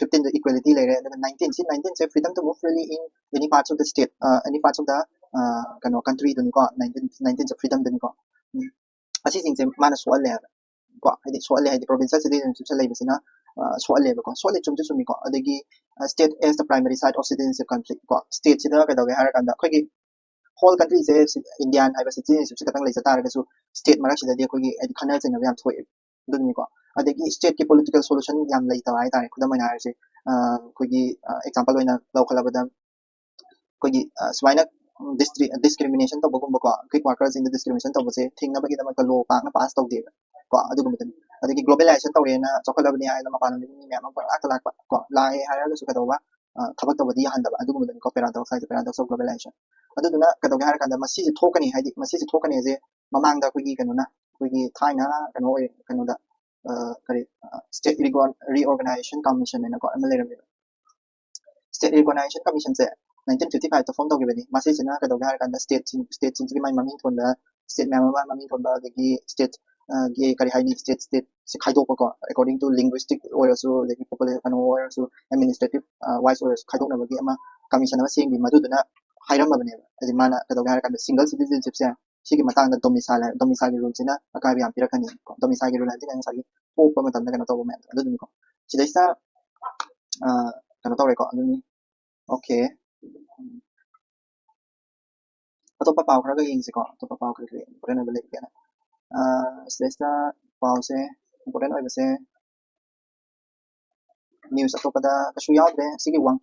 fifteen ꯗ equality ꯂꯩꯔꯦ, ꯑꯗꯨꯒ nineteen ꯁꯤ, nineteen say freedom to move freely in any parts of the state, ꯑ, any parts of the, ꯑ, ꯀꯩꯅꯣ, country ꯗꯨꯅꯤꯀꯣ꯫ Nineteen, nineteen ꯁꯦ freedom ꯗꯨꯅꯤꯀꯣ꯫ ꯎꯝ꯫ ꯑꯁꯤꯁꯤꯡꯁꯦ ꯃꯥꯅ ꯁꯣꯛꯍꯜꯂꯦ ꯍꯥꯏꯕ ꯀꯣ, ꯍꯥꯏꯗꯤ ꯁꯣꯛꯍꯜꯂꯦ ꯍꯥꯏꯗꯤ provincial citizenship ꯁꯦ ꯂꯩꯕꯁꯤꯅ, ꯑ, ꯁꯣꯛꯍꯜꯂꯦꯕꯀꯣ꯫ ꯁꯣꯛꯍꯜꯂꯦ, ꯆꯨꯝꯁꯨ ꯆꯨꯝꯃꯤꯀꯣ꯫ ꯑꯗꯒꯤ, ꯑ, state as the primary site of citizenship conflict ꯀꯣ, state ꯁꯤꯗ ꯀꯩꯗꯧꯒꯦ ꯍꯥꯏꯔ ꯀꯥꯟꯗ ꯑꯩꯈꯣꯏꯒꯤ whole country ꯁꯦ Indian ꯍꯥꯏꯕ citizenship ꯁꯦ ꯈꯛꯇꯪ ꯂꯩꯖ ꯇꯥꯔꯒꯁꯨ state ꯃꯔꯛꯁꯤꯗꯗꯤ ꯑꯩꯈꯣꯏꯒꯤ ꯍꯥꯏꯗꯤ ꯈꯠꯅ ꯆꯩꯅꯕ ꯌꯥꯝ ꯊꯣꯛꯑꯦ꯫ ꯑꯗꯨꯅꯤꯀꯣ꯫ ꯑꯗꯒꯤ state ꯀꯤ political solution ꯌꯥꯝ ꯂꯩꯇꯕ ꯍꯥꯏꯇꯥꯔꯦ꯫ ꯈꯨꯗꯝ ꯑꯣꯏꯅ ꯍꯥꯏꯔꯁꯦ, ꯑ, ꯑꯩꯈꯣꯏꯒꯤ, ꯑ, example ꯑꯣꯏꯅ ꯂꯧꯈꯠꯂꯕꯗ, ꯑꯩꯈꯣꯏꯒꯤ, ꯑ, ꯁꯨꯃꯥꯏꯅ distri-, discrimination ꯇꯧꯕꯒꯨꯝꯕꯀꯣ, gig worker ꯁꯤꯡꯗ discrimination ꯇꯧꯕꯁꯦ ꯊꯤꯡꯅꯕꯒꯤꯗꯃꯛꯇ law ꯄꯥꯛꯅ pass ꯇꯧꯗꯦꯕ ꯀꯣ꯫ ꯑꯗꯨꯒꯨꯝꯕꯗꯨꯅꯤ꯫ ꯑꯗꯒꯤ globalization ꯇꯧꯔꯦꯅ, ꯆꯥꯎꯈꯠꯂꯕꯅꯤ ꯍꯥꯏꯅ ꯃꯄꯥꯟ ꯂꯝꯗꯒꯤ ꯃꯤ ꯃꯌꯥꯝ ꯑꯃ ꯄꯪꯂꯥꯛꯇ ꯂꯥꯛꯄ ꯀꯣ, ꯂꯥꯛꯑꯦ ꯍꯥꯏꯔꯒꯁꯨ ꯀꯩꯗꯧꯕ, ꯊꯕꯛ ꯇꯧꯕꯗꯤ ꯌꯥꯍꯟꯗꯕ, ꯑꯗꯨꯒꯨꯝꯕꯗꯨꯅꯤꯀꯣ paradox ꯍꯥꯏꯁꯦ, paradox of globalization꯫ ꯑꯗꯨꯗꯨꯅ ꯀꯩꯗꯧꯒꯦ ꯍꯥꯏꯔꯀꯥꯟꯗ ꯃꯁꯤꯁꯦ ꯊꯣꯛꯀꯅꯤ, ꯍꯥꯏꯗꯤ ꯃꯁꯤꯁꯦ ꯊꯣꯛꯀꯅꯤ ꯍꯥꯏꯁꯦ ꯃꯃꯥꯡꯗ ꯑꯩꯈꯣꯏꯒꯤ ꯀꯩꯅꯣꯅ, ꯑꯩꯈꯣꯏꯒꯤ ꯊꯥꯏꯅ ꯀꯩꯅꯣ ꯑꯣꯏ, ꯀꯩꯅꯣꯗ ꯀꯔꯤ, state reorganization commission ꯍꯥꯏꯅꯀꯣ ꯑꯃ ꯂꯩꯔꯝꯃꯦꯕ꯫ State reorganization commission ꯁꯦ nineteen fifty five ꯇ form ꯇꯧꯈꯤꯕꯅꯤ꯫ ꯃꯁꯤꯁꯤꯅ ꯀꯩꯗꯧꯒꯦ ꯍꯥꯏꯔꯀꯥꯟꯗ stateꯁꯤꯡ, stateꯁꯤꯡꯁꯤꯒꯤ ꯃꯥꯏ ꯃꯃꯤꯡ ꯊꯣꯟꯕ, state ꯃꯌꯥꯝ ꯑꯃ ꯃꯃꯤꯡ ꯊꯣꯟꯕ, ꯑꯗꯒꯤ state ꯒꯤ ꯀꯔꯤ ꯍꯥꯏꯅꯤ, state stateꯁꯦ ꯈꯥꯏꯗꯣꯛꯄꯀꯣ, according to linguistic ꯑꯣꯏꯔꯁꯨ, ꯑꯗꯒꯤ population ꯀꯩꯅꯣ ꯑꯣꯏꯔꯁꯨ, administrative wise ꯑꯣꯏꯔꯁꯨ ꯈꯥꯏꯗꯣꯛꯅꯕꯒꯤ ꯑꯃ commission ꯑꯃ ꯁꯦꯝꯈꯤ꯫ ꯃꯗꯨꯗꯨꯅ ꯍꯥꯏꯔꯝꯃꯕꯅꯦꯕ, ꯍꯥꯏꯗꯤ ꯃꯥꯅ ꯀꯩꯗꯧꯒꯦ ꯍꯥꯏꯔꯀꯥꯟꯗ single citizenshipꯁꯦ ꯁꯤꯒꯤ ꯃꯇꯥꯡꯗ domicile ꯍꯥꯏ, domicileꯒꯤ ruleꯁꯤꯅ ꯑꯀꯥꯏꯕ ꯌꯥꯝ ꯄꯤꯔꯛꯀꯅꯤ꯫ Domicileꯒꯤ rule ꯍꯥꯏꯁꯤꯅ ꯉꯁꯥꯏꯒꯤ ꯄꯣꯛꯄ ꯃꯇꯝꯗ ꯀꯩꯅꯣ ꯇꯧꯕ ꯃꯌꯥꯝꯗꯣ ꯑꯗꯨꯗꯨꯅꯤꯀꯣ꯫ ꯁꯤꯗꯩꯁꯤꯗ ꯀꯩꯅꯣ ꯇꯧꯔꯦꯀꯣ, ꯑꯗꯨꯅꯤ꯫ Okay, ꯑꯇꯣꯞꯄ ꯄꯥꯎ ꯈꯔꯒ ꯌꯦꯡꯁꯤꯀꯣ, ꯑꯇꯣꯞꯄ ꯄꯥꯎ ꯀꯔꯤ ꯀꯔꯤ important ꯑꯣꯏꯕ ꯂꯩꯒꯦꯅ꯫ ꯁꯤꯗꯩꯁꯤꯗ ꯄꯥꯎꯁꯦ important ꯑꯣꯏꯕꯁꯦ news ꯑꯇꯣꯞꯄꯗ ꯀꯩꯁꯨ ꯌꯥꯎꯗ꯭ꯔꯦ꯫ ꯁꯤꯒꯤ ꯋꯥꯡ